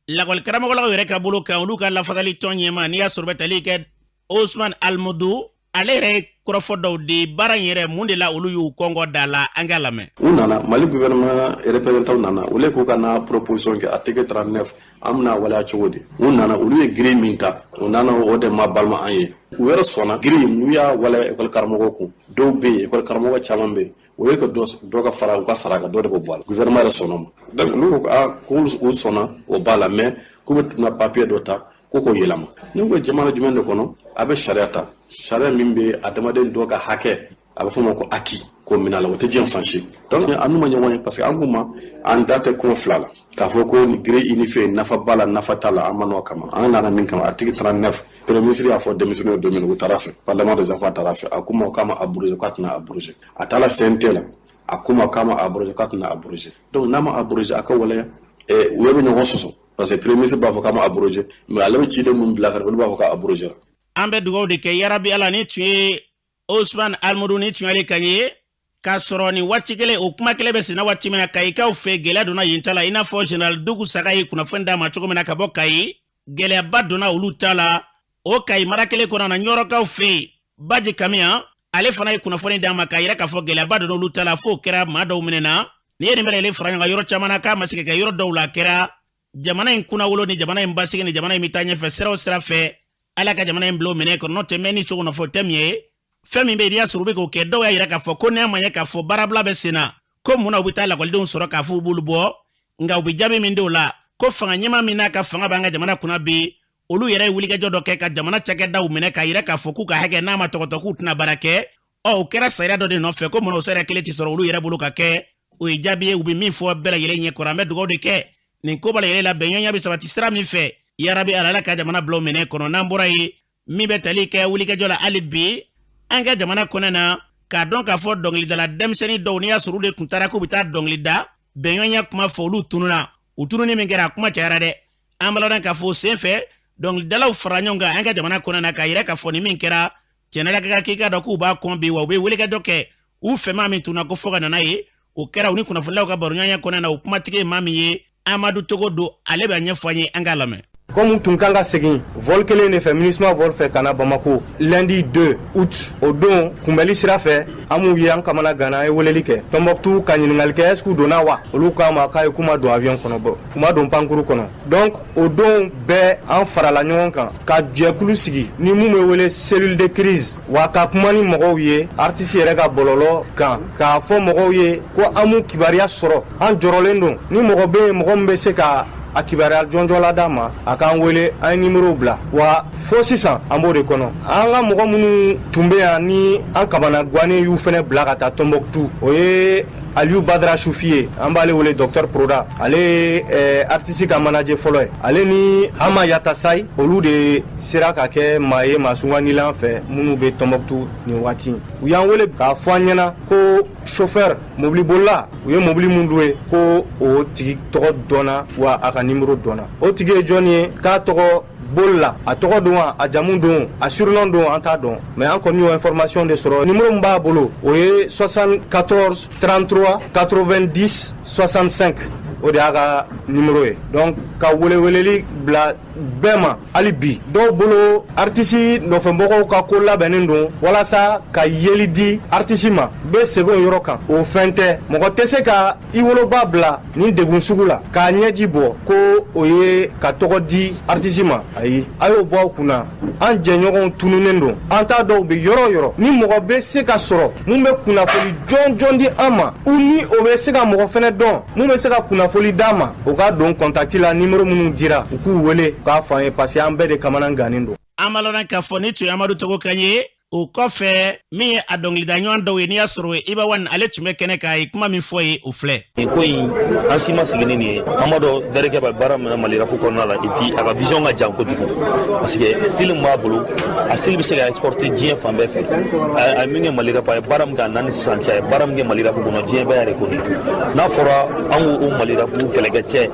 lakɔli karamɔgɔlaw yɛrɛ ka bolo kan, olu ka lafasali tɔn ɲɛma, n'i y'a sɔrɔ bɛ tali kɛ Osman Almudu, ale yɛrɛ ye kɔrɔfɔ dɔw di baara in yɛrɛ mun de la olu y'u kɔngɔ da la. An k'a lamɛn. U nana, Mali gouvernement représentant nana, olu k'u ka na proposition kɛ article 39, an bɛna waleya cogo di. U nana, olu ye grille min ta, u nana, o de ma balima an ye. U yɛrɛ sɔnna grille, n'u y'a waleya école karamɔgɔw kun, dɔw bɛ yen, école karamɔgɔ caman bɛ yen, o ye ka dɔ ka fara u ka sara kan, dɔ de bɛ bɔ a la. Gouvernement yɛrɛ sɔnna o ma. Donc olu ko aa, k'u sɔnna o b'a la, mais k'u bɛ na papier dɔ ta ko k'o yɛlɛma. Ni ko jamana jumɛn de kɔnɔ a bɛ sariya ta, sariya min bɛ adamaden dɔ ka hakɛ, a bɛ fɔ o ma ko acquis, k'o minɛ a la, o tɛ diɲɛ fan si. Donc an n'u ma ɲɔgɔn ye, parce que an k'u ma, an da tɛ kun fila la k'a fɔ ko grille unifiée nafa b'a la, nafa t'a la. An ma n'o kama, an nana min kama, article 39, premier ministre y'a fɔ denmisɛnninw don min u taara fɛ, parlement des enfants taara fɛ, a k'u ma k'a ma abrogé, k'a tɛna abrogé. A taara CNT la, a k'u ma k'a ma abrogé, k'a tɛna abrogé. Donc n'a ma abrogé, a ka waleya. U yɛrɛ bɛ ɲɔgɔn sɔsɔ, parce que premier ministre b'a fɔ k'a ma abrogé, mais ale bɛ ciden mun bila ka na, olu b'a fɔ k'a abrogé la. An bɛ dugawu de kɛ, yarabi Ala. Ni tun ye Osman Almudu, ni tun y'ale kan ye. K'a sɔrɔ nin waati kelen, o kuma kelen bɛ senna waati min na, Kayikaw fɛ, gɛlɛya donna yen ta la, i n'a fɔ général Dugu Saga ye kunnafoni d'a ma cogo min na ka bɔ Kayi. Gɛlɛyaba donna olu ta la o Kayi mara kelen kɔnɔ na. Ɲɔrɔkaw fɛ yen, Baji Kamiya, ale fana ye kunnafoni d'a ma k'a yira k'a fɔ gɛlɛyaba donna olu ta la, f'o kɛra maa dɔw minɛ na. N'i ye nin bɛɛ lajɛlen fara ɲɔgɔn kan yɔrɔ caman na, k'a ma se ka kɛ yɔrɔ dɔw la, a kɛra jamana in kunnawolo ni jamana in basigi ni jamana in bɛ taa ɲɛfɛ sira o sira fɛ, Ala ka jamana in bila o minɛ kɔnɔ. N'o tɛ mɛn ni sogo nɔfɛ, o tɛ min ye. Fɛn min bɛ yen, n'i y'a sɔrɔ u bɛ k'o kɛ, dɔw y'a yira k'a fɔ ko n'a ma ɲɛ k'a fɔ baarabila bɛ sen na, ko mun na u bɛ taa lakɔlidenw sɔrɔ k'a fɔ u b'olu bɔ? Nka u bɛ jaabi min di o la, ko fanga ɲɛmaa min n'a ka fanga b'an ka jamana kunna bi, olu yɛrɛ ye wulikajɔ dɔ kɛ ka jamana cakɛdaw minɛ k'a yira k'a fɔ k'u ka hakɛ n'a ma tɔgɔtɔ, k'u tɛna baara kɛ. Ɔ, o kɛra sariya dɔ de nɔfɛ, ko mun na o sariya kelen tɛ sɔrɔ olu yɛrɛ bolo ka kɛ? O ye jaabi ye u bɛ min fɔ bɛɛ lajɛlen ɲɛ kɔrɔ. An bɛ dugawu de kɛ nin ko bɛɛ lajɛlen la, bɛnɲɔgɔnya bɛ sabati sira min fɛ, yarabi Ala ka jamana bila o minɛ kɔnɔ. N'an bɔra yen, min bɛ tali kɛ wulikajɔ la hali bi an ka jamana kɔnɔ na, k'a dɔn k'a fɔ dɔnkilidala denmisɛnnin dɔw, n'i y'a sɔrɔ olu de tun taara k'u bɛ taa dɔnkili da, bɛnɲɔgɔnya kuma fɔ, olu tununa. U tununi min kɛra, a kuma cayara dɛ. An b'a dɔn k'a fɔ o sen fɛ, dɔnkilidalaw fara ɲɔgɔn kan an ka jamana kɔnɔ na k'a yira k'a fɔ nin min kɛra tiɲɛna ka k'i ka dɔn k'u b'a kɔn bi, wa u bɛ wulikajɔ kɛ u fɛma min tununa ko fo ka nana ye. O kɛra u ni kunnafonilaw ka baroɲɔgɔnya kɔnɔ na. O kumatigi ye maa min ye, Amadu Togo don, ale bɛ ɲɛfɔ an ye, an k'a lamɛn. Comme tun kan ka segin vol kelen de fɛ, MINUSMA vol fɛ, ka na Bamako lundi 2 août, o don kunbɛli sira fɛ, an m'u ye, an kamana ganna. An ye weleli kɛ Tombouctou ka ɲininkali kɛ, est ce que u donna wa? Olu k'a ma k'a ye k'u ma don avion kɔnɔ, bɔ u ma don pankuru kɔnɔ. Donc o don bɛɛ, an farala ɲɔgɔn kan ka jɛkulu sigi ni mun bɛ wele cellule de crise, wa ka kuma ni mɔgɔw ye artiste yɛrɛ ka bɔlɔlɔ kan, k'a fɔ mɔgɔw ye ko an m'u kibaruya sɔrɔ, an jɔrɔlen don. Ni mɔgɔ bɛ yen, mɔgɔ min bɛ se ka a kibaruya jɔnjɔn la d'an ma, a k'an wele, an ye nimero bila wa fo sisan an b'o de kɔnɔ. An ka mɔgɔ minnu tun bɛ yan ni an kamana gannen y'u fɛnɛ bila ka taa Tɔnbɔkutu, o ye Aliyu Badara Sufi ye, an b'ale wele Docteur Proda, ale ye artiste ka manager fɔlɔ ye. Ale ni Ama Yatasayi, olu de sera ka kɛ maa ye maa sugandilan fɛ minnu bɛ Tɔnbɔkutu nin waati. U y'an wele k'a fɔ an ɲɛna ko chauffeur mobilibolila, u ye mobili min loué, ko o tigi tɔgɔ dɔnna wa a ka nimero dɔnna. O tigi ye jɔnni ye? K'a tɔgɔ Bola, a tɔgɔ don wa, a jamu don, a surnom don, an t'a dɔn, mais an kɔni y'o information de sɔrɔ. Numéro min b'a bolo, o ye 74 33 90 65, o de y'a ka numéro ye. Donc ka weleweleli bila bɛɛ ma hali bi, dɔw bolo artiste nɔfɛmɔgɔw ka ko labɛnnen don walasa ka yeli di artiste ma, bɛ segin o yɔrɔ kan, o fɛn tɛ. Mɔgɔ tɛ se ka i woloba bila nin degun sugu la k'a ɲɛji bɔ ko o ye ka tɔgɔ di artiste ma. Ayi, a y'o bɔ aw kunna. An jɛɲɔgɔnw tununnen don, an t'a dɔw bɛ yɔrɔ o yɔrɔ. Ni mɔgɔ bɛ se ka sɔrɔ mun bɛ kunnafoni jɔn jɔn di an ma, u ni o bɛ se ka mɔgɔ fɛnɛ dɔn mun bɛ se ka kunnafoni d'an ma, o ka don contact la, numéro minnu dira, u k'u wele k'a fɔ an ye, parce que an bɛɛ de kamana gannen don. An b'a lɔn k'a fɔ ni tun ye Amadu Togo kan ye. O kɔfɛ, min ye a dɔnkilida ɲɔgɔn dɔw ye, n'i y'a sɔrɔ Iba One, ale tun bɛ kɛnɛ kan, a ye kuma min fɔ ye, o filɛ. Nin ko in, an si ma sigi ni nin ye. An b'a dɔn Derkɛ bɛ baara min na Mali rap kɔnɔna la, et puis a ka vision ka jan kojugu, parce que style min b'a bolo, a style bɛ se ka exporter diɲɛ fan bɛɛ fɛ. A ye min kɛ Mali rap, a ye baara min kɛ a n'a ni sisan cɛ, a ye baara min kɛ Mali rap kɔnɔ, diɲɛ bɛɛ y'a reconnu. N'a fɔra an ko o Mali rap kɛlɛkɛcɛ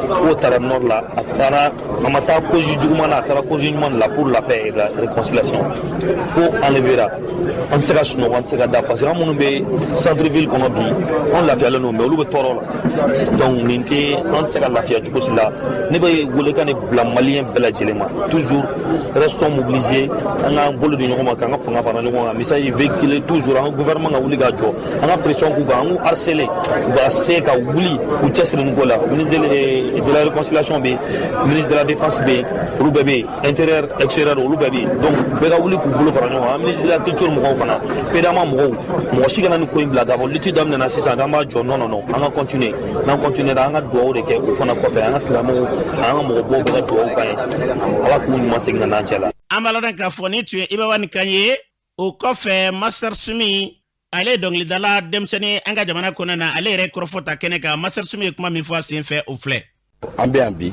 k'o taara nord la, a taara, a ma taa cause juguman na, a taara cause ɲuman de la, pour la paix et la réconciliation, ko enlevera, an tɛ se ka sunɔgɔ, an tɛ se ka da, parce que an minnu bɛ centre ville kɔnɔ bi, an lafiyalen don, mais olu bɛ tɔɔrɔ la. Donc nin tɛ, an tɛ se ka lafiya cogo si la. Ne bɛ welekan de bila maliyɛn bɛɛ lajɛlen ma: toujours restons mobilisés, an k'an bolo di ɲɔgɔn ma, k'an ka fanga fara ɲɔgɔn kan, message véhiculer toujours, an ka gouvernement ka wuli ka jɔ, an ka pression k'u kan, an k'u harceler, u ka se ka wuli k'u cɛsiri nin ko la. Ministre de la réconciliation bɛ yen, ministre de la défense bɛ yen, olu bɛɛ bɛ yen, intérieur, extérieur, olu bɛɛ bɛ yen. Donc bɛɛ ka wuli k'u bolo fara ɲɔgɔn kan. Ministre de la culture mɔgɔw fana, FEDAMA mɔgɔw, mɔgɔ si kana nin ko in bila k'a fɔ lutte daminɛna sisan k'an b'a jɔ. Non, non, non, an ka continuer. N'an continuer, an ka dugawu de kɛ o fana kɔfɛ, an ka silamɛw, an ka mɔgɔbaw bɛɛ ka dugawu k'an ye, Ala k'u ɲuman segin ka n'an cɛ la. An b'a lɔn k'a fɔ ni tun ye Iba One kan ye. O kɔfɛ, Master Sumi, ale ye dɔnkilidala denmisɛnnin an ka jamana kɔnɔ na, ale yɛrɛ kɔrɔfɔ ta kɛnɛ kan. Master Sumi ye kuma min fɔ a sen fɛ, o filɛ. An bɛ yan bi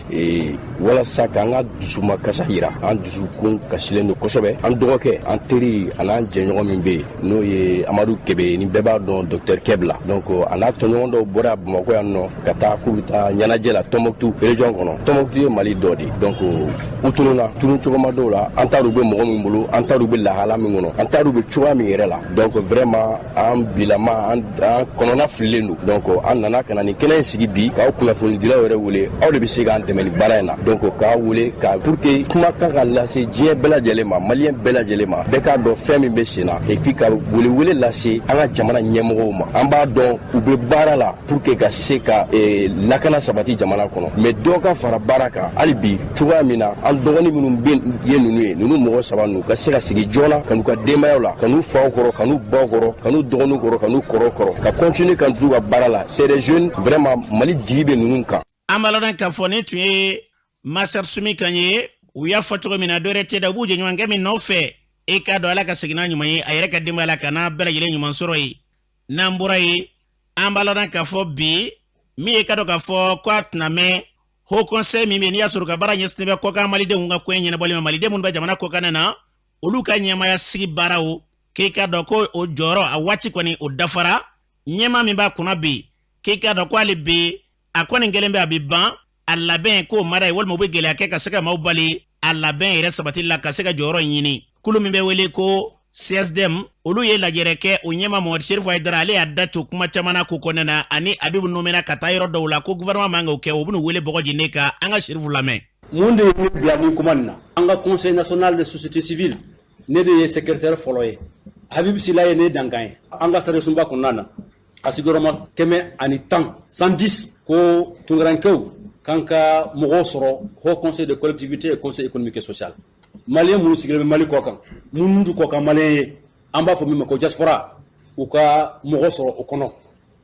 walasa k'an ka dusuma kasa yira. An dusukun kasilen don kosɛbɛ. An dɔgɔkɛ, an teri, an'an jɛɲɔgɔn min bɛ yen, n'o ye Amadu Kebe, ni bɛɛ b'a dɔn Docteur Keb la, donc a n'a tɔɲɔgɔn dɔw bɔra Bamakɔ yan nɔ ka taa k'u bɛ taa ɲɛnajɛ la Tɔnbɔkutu région kɔnɔ. Tɔnbɔkutu ye Mali dɔ de ye. Donc u tununa tunu cogoma dɔw la, an t'a dɔn u bɛ mɔgɔ min bolo, an t'a dɔn u bɛ lahala min kɔnɔ, an t'a dɔn u bɛ cogoya min yɛrɛ la. Donc vraiment, an bilama, an kɔnɔna fililen don. Donc an nana ka na nin kɛnɛ in sigi bi k'aw kunnafonidilaw yɛrɛ wele. Aw de bɛ se k'an dɛmɛ nin baara in na. Donc k'a wele ka pour que kumakan ka lase diɲɛ bɛɛ lajɛlen ma, maliyɛn bɛɛ lajɛlen ma, bɛɛ k'a dɔn fɛn min bɛ sen na, et puis ka welewele lase an ka jamana ɲɛmɔgɔw ma. An b'a dɔn u bɛ baara la pour que ka se ka lakana sabati jamana kɔnɔ, mais dɔ ka fara baara kan hali bi, cogoya min na an dɔgɔnin minnu bɛ ye, ninnu ye, ninnu mɔgɔ saba ninnu ka se ka sigi joona ka n'u ka denbayaw la, ka n'u faw kɔrɔ, ka n'u baw kɔrɔ, ka n'u dɔgɔninw kɔrɔ, ka n'u kɔrɔw kɔrɔ, ka continuer ka t'u ka baara la. C'est des jeunes, vraiment, Mali jigi bɛ ninnu kan. An b'a lɔn k'a fɔ ni tun ye Master Sumi kan ye. U y'a fɔ cogo min na, dɔwɛrɛ tɛ da, u b'u jɛɲɔgɔnkɛ min nɔfɛ, e k'a dɔn Ala ka segin n'a ɲuman ye a yɛrɛ ka denbaya la, ka n'a bɛɛ lajɛlen ɲuman sɔrɔ yen. N'an bɔra yen, an b'a lɔn k'a fɔ bi, min ye ka dɔn k'a fɔ ko a tɛna mɛn, haut conseil min bɛ yen, n'i y'a sɔrɔ ka baara ɲɛsinnen bɛ kɔkan malidenw ka koɲɛ ɲɛnabɔli ma, maliden minnu bɛ jamana kɔkan na, olu ka ɲɛmaya sigi baaraw, k'i ka dɔn ko o jɔyɔrɔ a waati kɔni o dafara. Ɲɛma min b'a kunna bi, k'i ka dɔn ko hali bi a kɔni kɛlen bɛ a bɛ ban a labɛn k'o mara ye, walima u bɛ gɛlɛya kɛ ka se ka maaw bali a labɛn yɛrɛ sabati la ka se ka jɔyɔrɔ ɲini. Kulu min bɛ wele ko CSDM, olu ye lajɛrɛ kɛ, o ɲɛma Mamadu Serifu Hayidara, ale y'a da to kuma caman na ko kɔnɔna na, ani Abibu nomena ka taa yɔrɔ dɔw la ko gouvernement man k'o kɛ, o bɛn'u wele bɔgɔ jeni ka an ka Serifu lamɛn. Mun de ye ne bila nin kuma nin na? An ka conseil national de société civile, ne de ye secrétaire fɔlɔ ye, Habib Sila ye ne dankan ye. An ka sariyasunba kɔnɔna na, a sigiyɔrɔma 110, 110, ko tunkarankɛw kan ka mɔgɔw sɔrɔ haut conseil de collectivité et conseil économique et social. Maliyɛn minnu sigilen bɛ Mali kɔ kan, minnu t'u kɔ kan maliyɛn ye, an b'a fɔ min ma ko diaspora, u ka mɔgɔ sɔrɔ o kɔnɔ.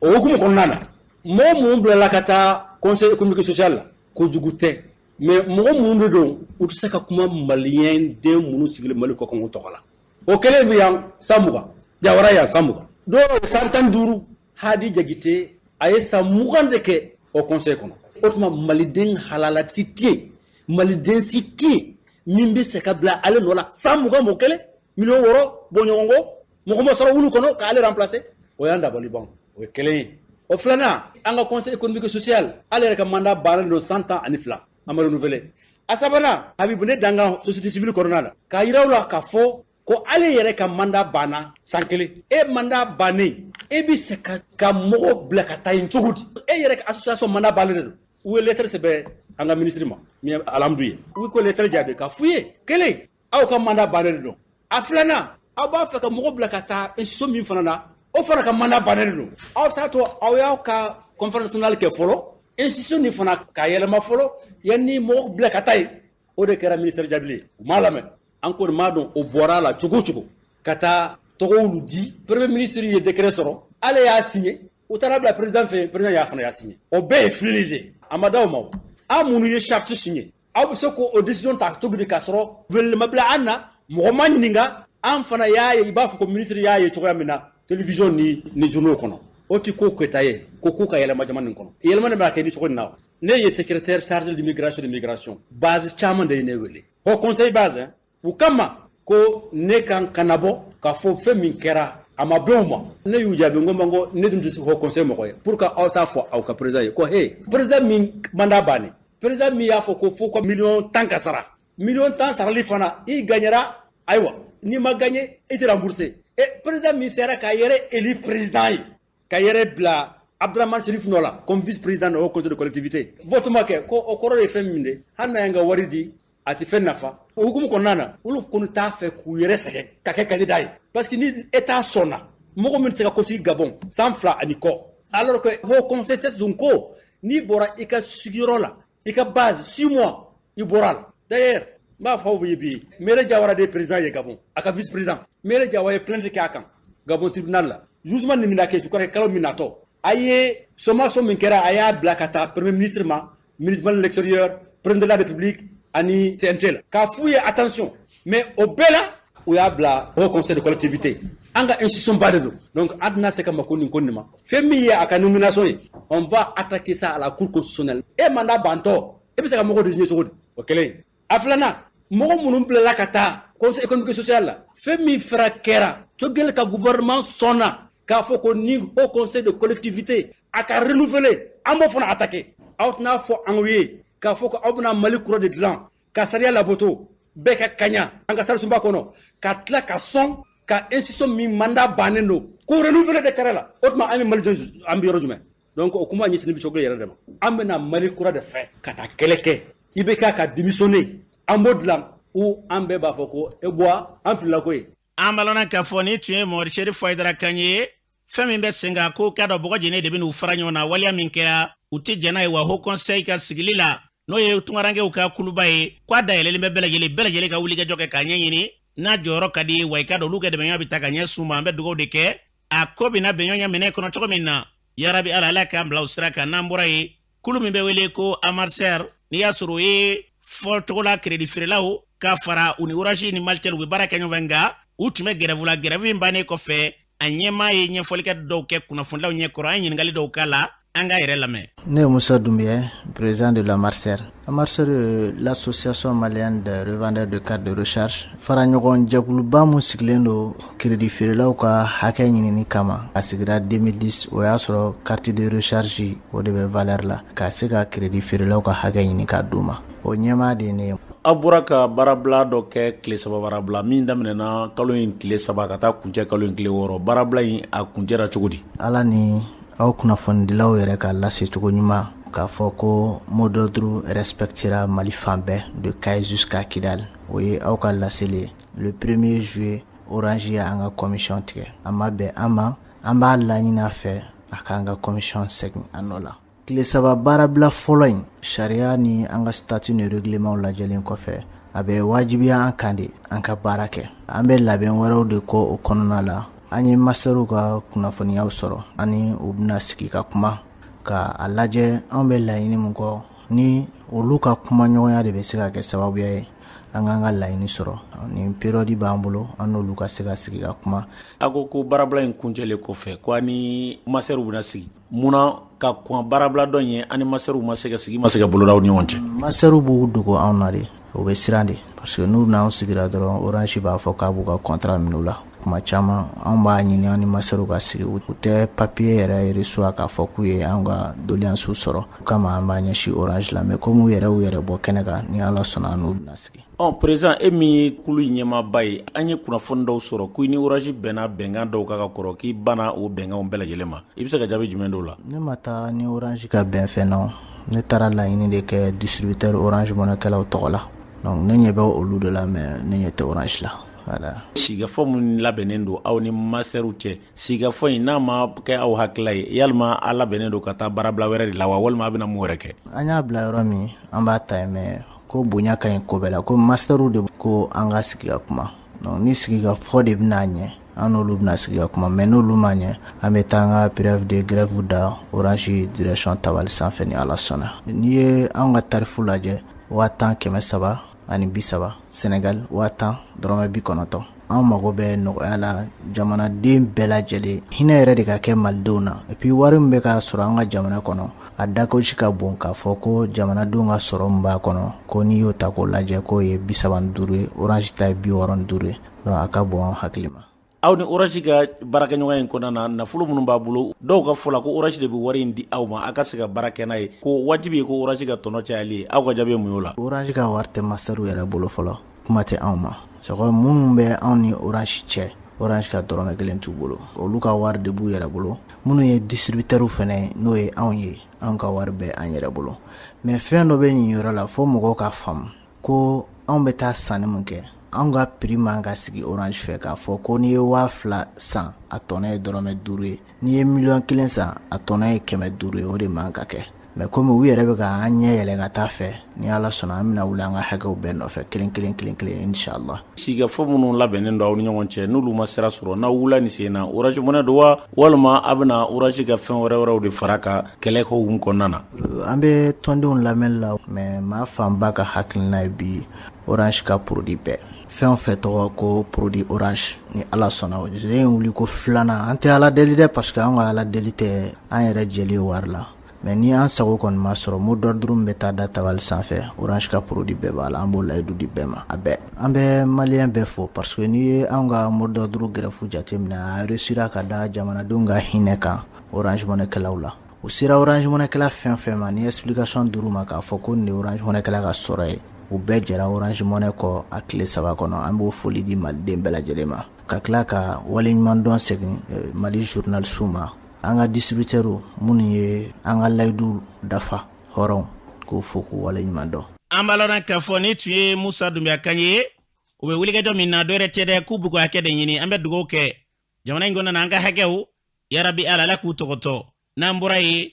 O hukumu kɔnɔna na, mɔgɔ minnu bilala ka taa conseil économique et social la Kojugu tɛ, mais mɔgɔ minnu de don, u tɛ se ka kuma maliyɛn den minnu sigilen Mali kɔ kan o tɔgɔ la. O kelen bɛ yan san 20, Jawara yan san 20, dɔw san 15. Hadi Jakite a ye san 20 de kɛ o conseil kɔnɔ. O tuma maliden halala si tɛ yen, maliden si tɛ yen min bɛ se ka bila ale nɔ la san 20, mɔgɔ kelen miliyɔn 6 bɔɲɔgɔnko, mɔgɔ ma sɔrɔ wulu kɔnɔ k'ale remplacer. O y'an dabali ban, o ye kelen ye. O filanan, an ka conseil économique et social, ale yɛrɛ ka mandat bannen don san 12, a ma renouveler. A sabanan, Habibu ne dankan société civile kɔnɔna la k'a yira u la k'a fɔ ko ale yɛrɛ ka mandat banna san kelen. E mandat bannen, e bɛ se ka mɔgɔ bila ka taa yen cogo di? E yɛrɛ ka association mandat bannen de don. U ye lettre sɛbɛn an ka ministre ma min ye Alhamdu ye, u ko lettre jaabi k'a f'u ye: kelen, aw ka mandat bannen de don. A filanan, aw b'a fɛ ka mɔgɔ bila ka taa institution min fana na, o fana ka mandat bannen de don. Aw t'a to aw y'aw ka conférence nationale kɛ fɔlɔ, institution nin fana ka yɛlɛma fɔlɔ, yanni mɔgɔ bila ka taa yen. O de kɛra ministère jaabi ye, u m'a lamɛn. An kɔni m'a dɔn o bɔra a la cogo o cogo ka taa tɔgɔw di. Premier ministre ye décret sɔrɔ, ale y'a signé, u taara bila président fɛ, président y'a fana y'a signé. O bɛɛ ye filili de ye, a ma d'aw ma. O an minnu ye charte signé, aw bɛ se k'o décision ta cogo di k'a sɔrɔ weleli ma bila an na, mɔgɔ ma ɲininka? An fana y'a ye, i b'a fɔ ko ministre y'a ye cogoya min na télévision ni journaux kɔnɔ. O ti ko kɛta ye ko k'u ka yɛlɛma jamana nin kɔnɔ. Yɛlɛma nin b'a kɛ ni cogo nin na. Ne ye secrétaire chargé d'immigration, de migration base caman de ye ne wele haut conseil base hein, u kama ko ne kan kana bɔ k'a fɔ fɛn min kɛra a ma bɛn u ma. Ne y'u jaabi n ko ma ko ne dun tɛ se haut conseil mɔgɔ ye, pour que aw t'a fɔ aw ka président ye ko he, président min mandat bannen, président min y'a fɔ ko fo ka miliyɔn 10 ka sara, miliyɔn 10 sarali fana, i gagnera, ayiwa, n'i ma gagné i tɛ remboursé. E président min sera k'a yɛrɛ élu président ye, ka yɛrɛ bila Abdramane Serif nɔ la comme vice président de haut conseil de collectivité, vote ma kɛ, ko o kɔrɔ ye fɛn min de, hali n'a y'an ka wari di, a tɛ fɛn nafa. O hukumu kɔnɔna na, olu kɔni t'a fɛ k'u yɛrɛ sɛgɛn ka kɛ candidat ye, parce que ni état sɔnna, mɔgɔ min tɛ se ka kosigi Gabon san 2 ani kɔ, alors que haut conseil tɛ sɔn ko n'i bɔra i ka sigiyɔrɔ la, i ka base, 6 mois i bɔra la. D'ailleurs, n b'a fɔ aw ye bi, Mere Jawara de ye président ye Gabon, a ka vice président Mere Jawara ye plainte kɛ a kan Gabon tribunal la. Jugement nin bɛna kɛ, je crois que kalo min natɔ. A ye sommation min kɛra, a y'a bila ka taa premier ministre ma, ministre de l'extérieur, président de la république ani CNT la, k'a f'u ye attention. Mais o bɛɛ la, u y'a bila haut conseil de collectivité, an ka institution ba de don. Donc an tɛna se ka mako nin ko nin ma. Fɛn min ye a ka nomination ye, on va attaquer ça à la cour constitutionnelle. E mandat bantɔ, e bɛ se ka mɔgɔ désigner cogo di? O kelen. A filanan, mɔgɔ minnu bilala ka taa conseil économique et social la, fɛn min fɛrɛ kɛra, Choguel ka gouvernement sɔnna k'a fɔ ko ni haut conseil de collectivité a ka renouveler, an b'o fana attaquer. Aw tɛna fɔ an ye k'a fɔ ko aw bɛna Mali kura de dilan ka sariya labato, bɛɛ ka kaɲa an ka sarisunba kɔnɔ, ka tila ka sɔn ka institution min mandat bannen don k'o renouveler de kɛra la. O tuma an bɛ Mali jɔn, an bɛ yɔrɔ jumɛn? Donc o kuma ɲɛsinnen bɛ Choguel yɛrɛ de ma. An bɛna Mali kura de fɛ ka taa kɛlɛ kɛ. I bɛ k'a ka démissionner, an b'o dilan, ou an bɛɛ b'a fɔ ko e bɔ an filila ko ye. An balana k'a fɔ ni tun ye Mamadu Serif Hayidara kan ye. Fɛn min bɛ sen kan ko k'a dɔn bɔgɔ jeni de bɛ n'u fara ɲɔgɔn na, waleya min kɛra, u tɛ jɛn n'a ye. Wa haut conseil ka sigili la, n'o ye tunkarankew ka kuluba ye, k'a dayɛlɛlen bɛ bɛɛ lajɛlen, bɛɛ lajɛlen ka wulikajɔ kɛ k'a ɲɛɲini n'a jɔyɔrɔ ka di. Wa i ka dɔn olu ka dɛmɛɲɔgɔn bɛ taa ka ɲɛ s'u ma. An bɛ dugawu de kɛ a ko bɛna bɛn ɲɔgɔn minɛ kɔnɔ cogo min na. Yarabi Ala, Ala k'an bila o sira kan. N'an bɔra yen, kulu min bɛ wele ko Amarser, n'i y'a sɔrɔ o ye fɔcogo la crédit feerelaw ka fara u ni Orange ni Malitel, u bɛ baara kɛ ɲɔgɔn fɛ, nka u tun bɛ grève la. Grève in bannen kɔfɛ, a ɲɛmaa ye ɲɛfɔlikɛ dɔw kɛ kunnafonilaw ɲɛkɔrɔ. An ye ɲininkali dɔw k'a la, an k'a yɛrɛ lamɛn. Ne ye Moussa Doumbia, président de l'Amarser. Amarser, l'association malienne des revendeurs de cartes de recharge. Fara ɲɔgɔn jɛkuluba mun sigilen don crédit feerelaw ka hakɛ ɲinini kama. A sigira 2010, o y'a sɔrɔ carte de recharge o de bɛ valeur la, ka se ka crédit feerelaw ka hakɛ ɲini k'a d'u ma. O ɲɛmaa de ye ne ye. Aw bɔra ka baarabila dɔ kɛ, tile 3 baarabila min daminɛna kalo in tile 3 ka taa kuncɛ kalo in tile 6. Baarabila in a kuncɛra cogo di? Ala ni aw kunnafonidilaw yɛrɛ ka lase cogo ɲuman k'a fɔ ko mot d'ordre respectera Mali fan bɛɛ, de Kayes jusqu'à Kidal. O ye aw ka laseli ye. Le 1er juillet, Orange ye an ka commission tigɛ. A ma bɛn an ma, an b'a laɲini a fɛ a k'an ka commission segin a nɔ la. Tile 3 baarabila fɔlɔ in, sariya ni an ka statut ni règlement lajɛlen kɔfɛ, a bɛ wajibiya an kan de an ka baara kɛ. An bɛ labɛn wɛrɛw de kɔ o kɔnɔna la. An ye masɛriw ka kunnafoniyaw sɔrɔ, ani u bɛna sigi ka kuma ka a lajɛ anw bɛ laɲini min kɔ ni Olu ka kumaɲɔgɔnya de bɛ se ka kɛ sababuya ye an k'an ka laɲini sɔrɔ. Nin période b'an bolo, an n'olu ka se ka sigi ka kuma. A ko ko baarabila in kuncɛlen kɔfɛ, ko an ni masɛriw bɛna sigi. Mun na ka kɔn baarabila dɔ ɲɛ, an ni masɛriw ma se ka sigi, ma se ka boloda aw ni ɲɔgɔn cɛ? Masɛriw b'u dogo anw na de, o bɛ siran de, parce que n'u n'anw sigira dɔrɔn, Orange b'a fɔ k'a b'u ka contrat minɛ u la. Kuma caman anw b'a ɲini an ni masɛriw ka sigi, u tɛ papier yɛrɛ reçoit k'a fɔ k'u ye an ka doléance sɔrɔ. O kama an b'a ɲɛsin Orange la, mais comme u yɛrɛ y'u yɛrɛ bɔ kɛnɛ kan, ni Ala sɔnna an n'u bɛna sigi. Ɔ président, e min ye kulu in ɲɛmaaba ye, an ye kunnafoni dɔw sɔrɔ ko i ni Orange bɛnna bɛnkan dɔw kan ka kɔrɔ, k'i banna o bɛnkanw bɛɛ lajɛlen ma. I bɛ se ka jaabi jumɛn d'o la? Ne ma taa ni Orange ka bɛn fɛn na, ne taara laɲini de kɛ distributeur Orange Money kɛlaw tɔgɔ la. Donc ne ɲɛ bɛ olu de la, mais ne ɲɛ tɛ Orange la. Voilà. Sigikafɔ min labɛnnen don aw ni masɛriw cɛ, sigikafɔ in n'a ma kɛ aw hakilila ye, yalima aw labɛnnen don ka taa baarabila wɛrɛ de la wa, walima a bɛna mun wɛrɛ kɛ? An y'a bila yɔrɔ min, an b'a ta yen, mais ko bonya ka ɲi ko bɛɛ la, ko masɛriw de ko an ka sigi ka kuma. Donc ni sigikafɔ de bɛna ɲɛ, an n'olu bɛna sigi ka kuma, mais n'olu ma ɲɛ, an bɛ taa an ka préavis de grève da Orange direction tabali sanfɛ ni Ala sɔnna. N'i ye an ka tarifu lajɛ, 10 330, Sénégal 10 000 90. An mago bɛ nɔgɔya la, jamanaden bɛɛ lajɛlen, hinɛ yɛrɛ de ka kɛ malidenw na. Et puis wari min bɛ ka sɔrɔ an ka jamana kɔnɔ, a dakosi ka bon k'a fɔ ko jamanadenw ka sɔrɔ min b'a kɔnɔ, ko n'i y'o ta k'o lajɛ, k'o ye 35 ye, Orange ta ye 65 ye. Donc a ka bon an hakili ma. Aw ni Orange ka baarakɛɲɔgɔnya in kɔnɔna na, nafolo minnu b'a bolo, dɔw ka fɔ la ko Orange de bɛ wari in di aw ma aw ka se ka baara kɛ n'a ye, ko wajibi ye ko Orange ka tɔnɔ cayali ye. Aw ka jaabi ye mun y'o la? Orange ka wari tɛ masɛriw yɛrɛ bolo fɔlɔ, kuma tɛ anw ma. Sɔgɔ minnu bɛ anw ni Orange cɛ, Orange ka dɔrɔmɛ kelen t'u bolo, olu ka wari de b'u yɛrɛ bolo. Minnu ye distributeurs fɛnɛ, n'o ye anw ye, anw ka wari bɛ an yɛrɛ bolo. Mais fɛn dɔ bɛ nin yɔrɔ la fo mɔgɔw ka faamu, ko anw bɛ taa sanni mun kɛ, anw ka prix man ka sigi Orange fɛ k'a fɔ ko n'i ye 2000 san, a tɔnɔ ye dɔrɔmɛ 5 ye, n'i ye miliyɔn 1 san, a tɔnɔ ye 500 ye. O de man ka kɛ. Mais komi u yɛrɛ bɛ ka an ɲɛ yɛlɛ ka taa fɛ, ni Ala sɔnna, an bɛna wuli an ka hakɛw bɛɛ nɔfɛ kelen kelen kelen kelen, inshallah. Sigikafɔ minnu labɛnnen don aw ni ɲɔgɔn cɛ, n'olu ma sira sɔrɔ, n'aw wulila nin sen na, Orange Money don wa, walima a bɛna Orange ka fɛn wɛrɛ wɛrɛw de fara ka kɛlɛ hukumu kɔnɔna na? An bɛ tɔndenw lamɛnli la, mais maa fanba ka hakilina ye bi, Orange ka produit bɛɛ, fɛn o fɛn tɔgɔ ko produit Orange, ni Ala sɔnna, o in wuli ko filanan, an tɛ Ala deli dɛ, parce que an ka Ala deli tɛ an yɛrɛ jɛli ye wari la. Mais ni an sago kɔni ma sɔrɔ, mot d'ordre min bɛ taa da tabali sanfɛ, Orange ka produit bɛɛ b'a la, an b'o layidu di bɛɛ ma, a bɛɛ. An bɛ maliyɛn bɛɛ fo, parce que n'i ye anw ka mot d'ordre grève jateminɛ, a réussira ka da jamanadenw ka hinɛ kan Orange Money kɛlaw la. U sera Orange Money kɛla fɛn fɛn ma, ni explication dir'u ma k'a fɔ ko nin de ye Orange Money kɛla ka sɔrɔ ye, u bɛɛ jɛra Orange Money kɔ a tile 3 kɔnɔ. An b'o foli di maliden bɛɛ lajɛlen ma, ka tila ka waleɲumandɔn segin Mali journaliste ma, an ka distributeurs minnu ye an ka layidu dafa, hɔrɔnw, k'o fo k'u waleɲuman dɔn. An b'a lɔn k'a fɔ ni tun ye Musa Dunbiya kan ye. U bɛ wulikajɔ min na, dɔwɛrɛ tɛ dɛ, k'u b'u ka hakɛ de ɲini. An bɛ dugawu kɛ jamana in kɔnɔna na, an ka hakɛw, yarabi Ala, Ala k'u tɔgɔtɔ. N'an bɔra yen,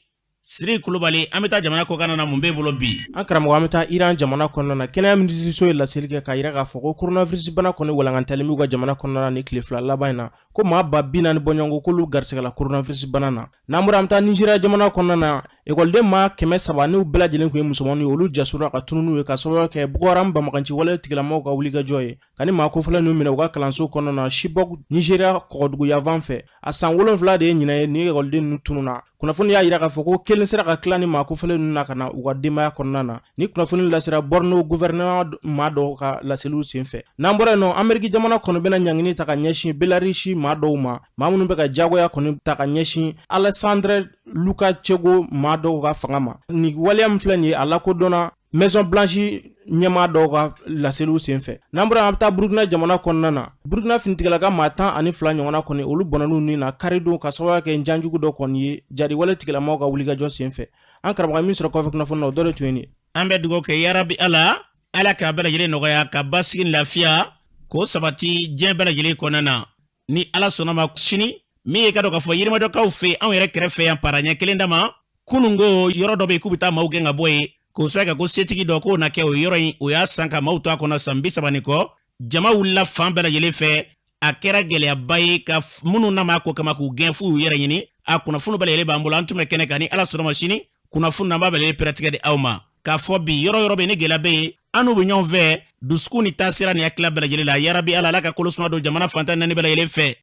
Siri Kulubali, an bɛ taa jamana kɔkan na. Mun b'e bolo bi? An karamɔgɔ, an bɛ taa Iran jamana kɔnɔna na. Kɛnɛya minisiriso ye laseli kɛ k'a yira k'a fɔ ko coronavirus bana kɔni walankatalen b'u ka jamana kɔnɔna na ni tile 2 laban in na, ko maa 40 000 bɔɲɔgɔnko k'olu garisɛgɛla coronavirus bana na. N'an bɔra, an bɛ taa Nizeriya jamana kɔnɔna na. Ekɔliden maa 300, n'u bɛɛ lajɛlen tun ye musomaninw ye, olu jasora ka tunun ye ka sababu kɛ Boko Haram banbaganci wale tigilamɔgɔw ka wulikajɔ ye ka ni maa kofɔlen ninnu minɛ u ka kalanso kɔnɔna na Chibok, Nizeriya kɔgɔdugu yanfan fɛ. A san 7 de ye ɲinɛ ye ni ekɔliden ninnu tununna. Kunnafoni y'a yira k'a fɔ ko kelen sera ka tila ni maa kofɔlen ninnu na ka na u ka denbaya kɔnɔna na. Ni kunnafoni lasera Borno gouvernement maa dɔw ka laseliw senfɛ. N'an bɔra yen nɔ, Ameriki jamana kɔni bɛna ɲangini ta ka ɲɛsin Belarisi maa dɔw ma, maa minnu bɛ ka jagoya kɔni ta ka ɲɛsin Alexandre Lukashenko maa dɔw ka fanga ma. Nin waleya min filɛ nin ye, a lakodɔnna Maison Blanche ɲɛmaa dɔw ka laseliw senfɛ. N'an bɔra, an bɛ taa Burukina jamana kɔnɔna na. Burukina finitigilaka maa 12 ɲɔgɔnna kɔni, olu bɔnɛn'u ni na karidon ka sababu kɛ janjugu dɔ kɔni ye jariwale tigilamaw ka wulikajɔ senfɛ. An karamɔgɔ, min sɔrɔ kɔfɛ kunnafoni na, o dɔ de tun ye nin ye. An bɛ dugawu kɛ, yarabi Ala, Ala k'a bɛɛ lajɛlen nɔgɔya, ka basigi ni lafiya k'o sabati diɲɛ bɛɛ lajɛlen kɔnɔna na. Ni Ala sɔnna ma, sini min ye ka dɔn k'a fɔ Yirimajɔkaw fɛ, anw yɛrɛ kɛrɛfɛ yan, para ɲɛ kelen dama, kunun ko yɔrɔ dɔ bɛ yen k'u bɛ taa maaw gɛn ka bɔ yen, k'o sababu kɛ ko setigi dɔ k'o na kɛ o yɔrɔ in, o y'a san ka maaw to a kɔnɔ san 30 ni kɔ. Jama wulila fan bɛɛ lajɛlen fɛ, a kɛra gɛlɛyaba ye ka minnu na maa ko kama k'u gɛn f'u y'u yɛrɛ ɲini. A kunnafoni bɛɛ lajɛlen b'an bolo, an tun bɛ kɛnɛ kan. Ni Ala sɔnna ma, sini kunnafoni na, an b'a bɛɛ lajɛlen pɛrɛtigɛ di aw ma. K'a fɔ bi yɔrɔ yɔrɔ bɛ ni gɛlɛya bɛ yen, an n'u bɛ ɲɔgɔn fɛ dusukun ni taasira ni hakilila bɛɛ lajɛlen la. Yarabi Ala, Ala ka kolo suma don jamana fan 14 bɛɛ lajɛlen fɛ.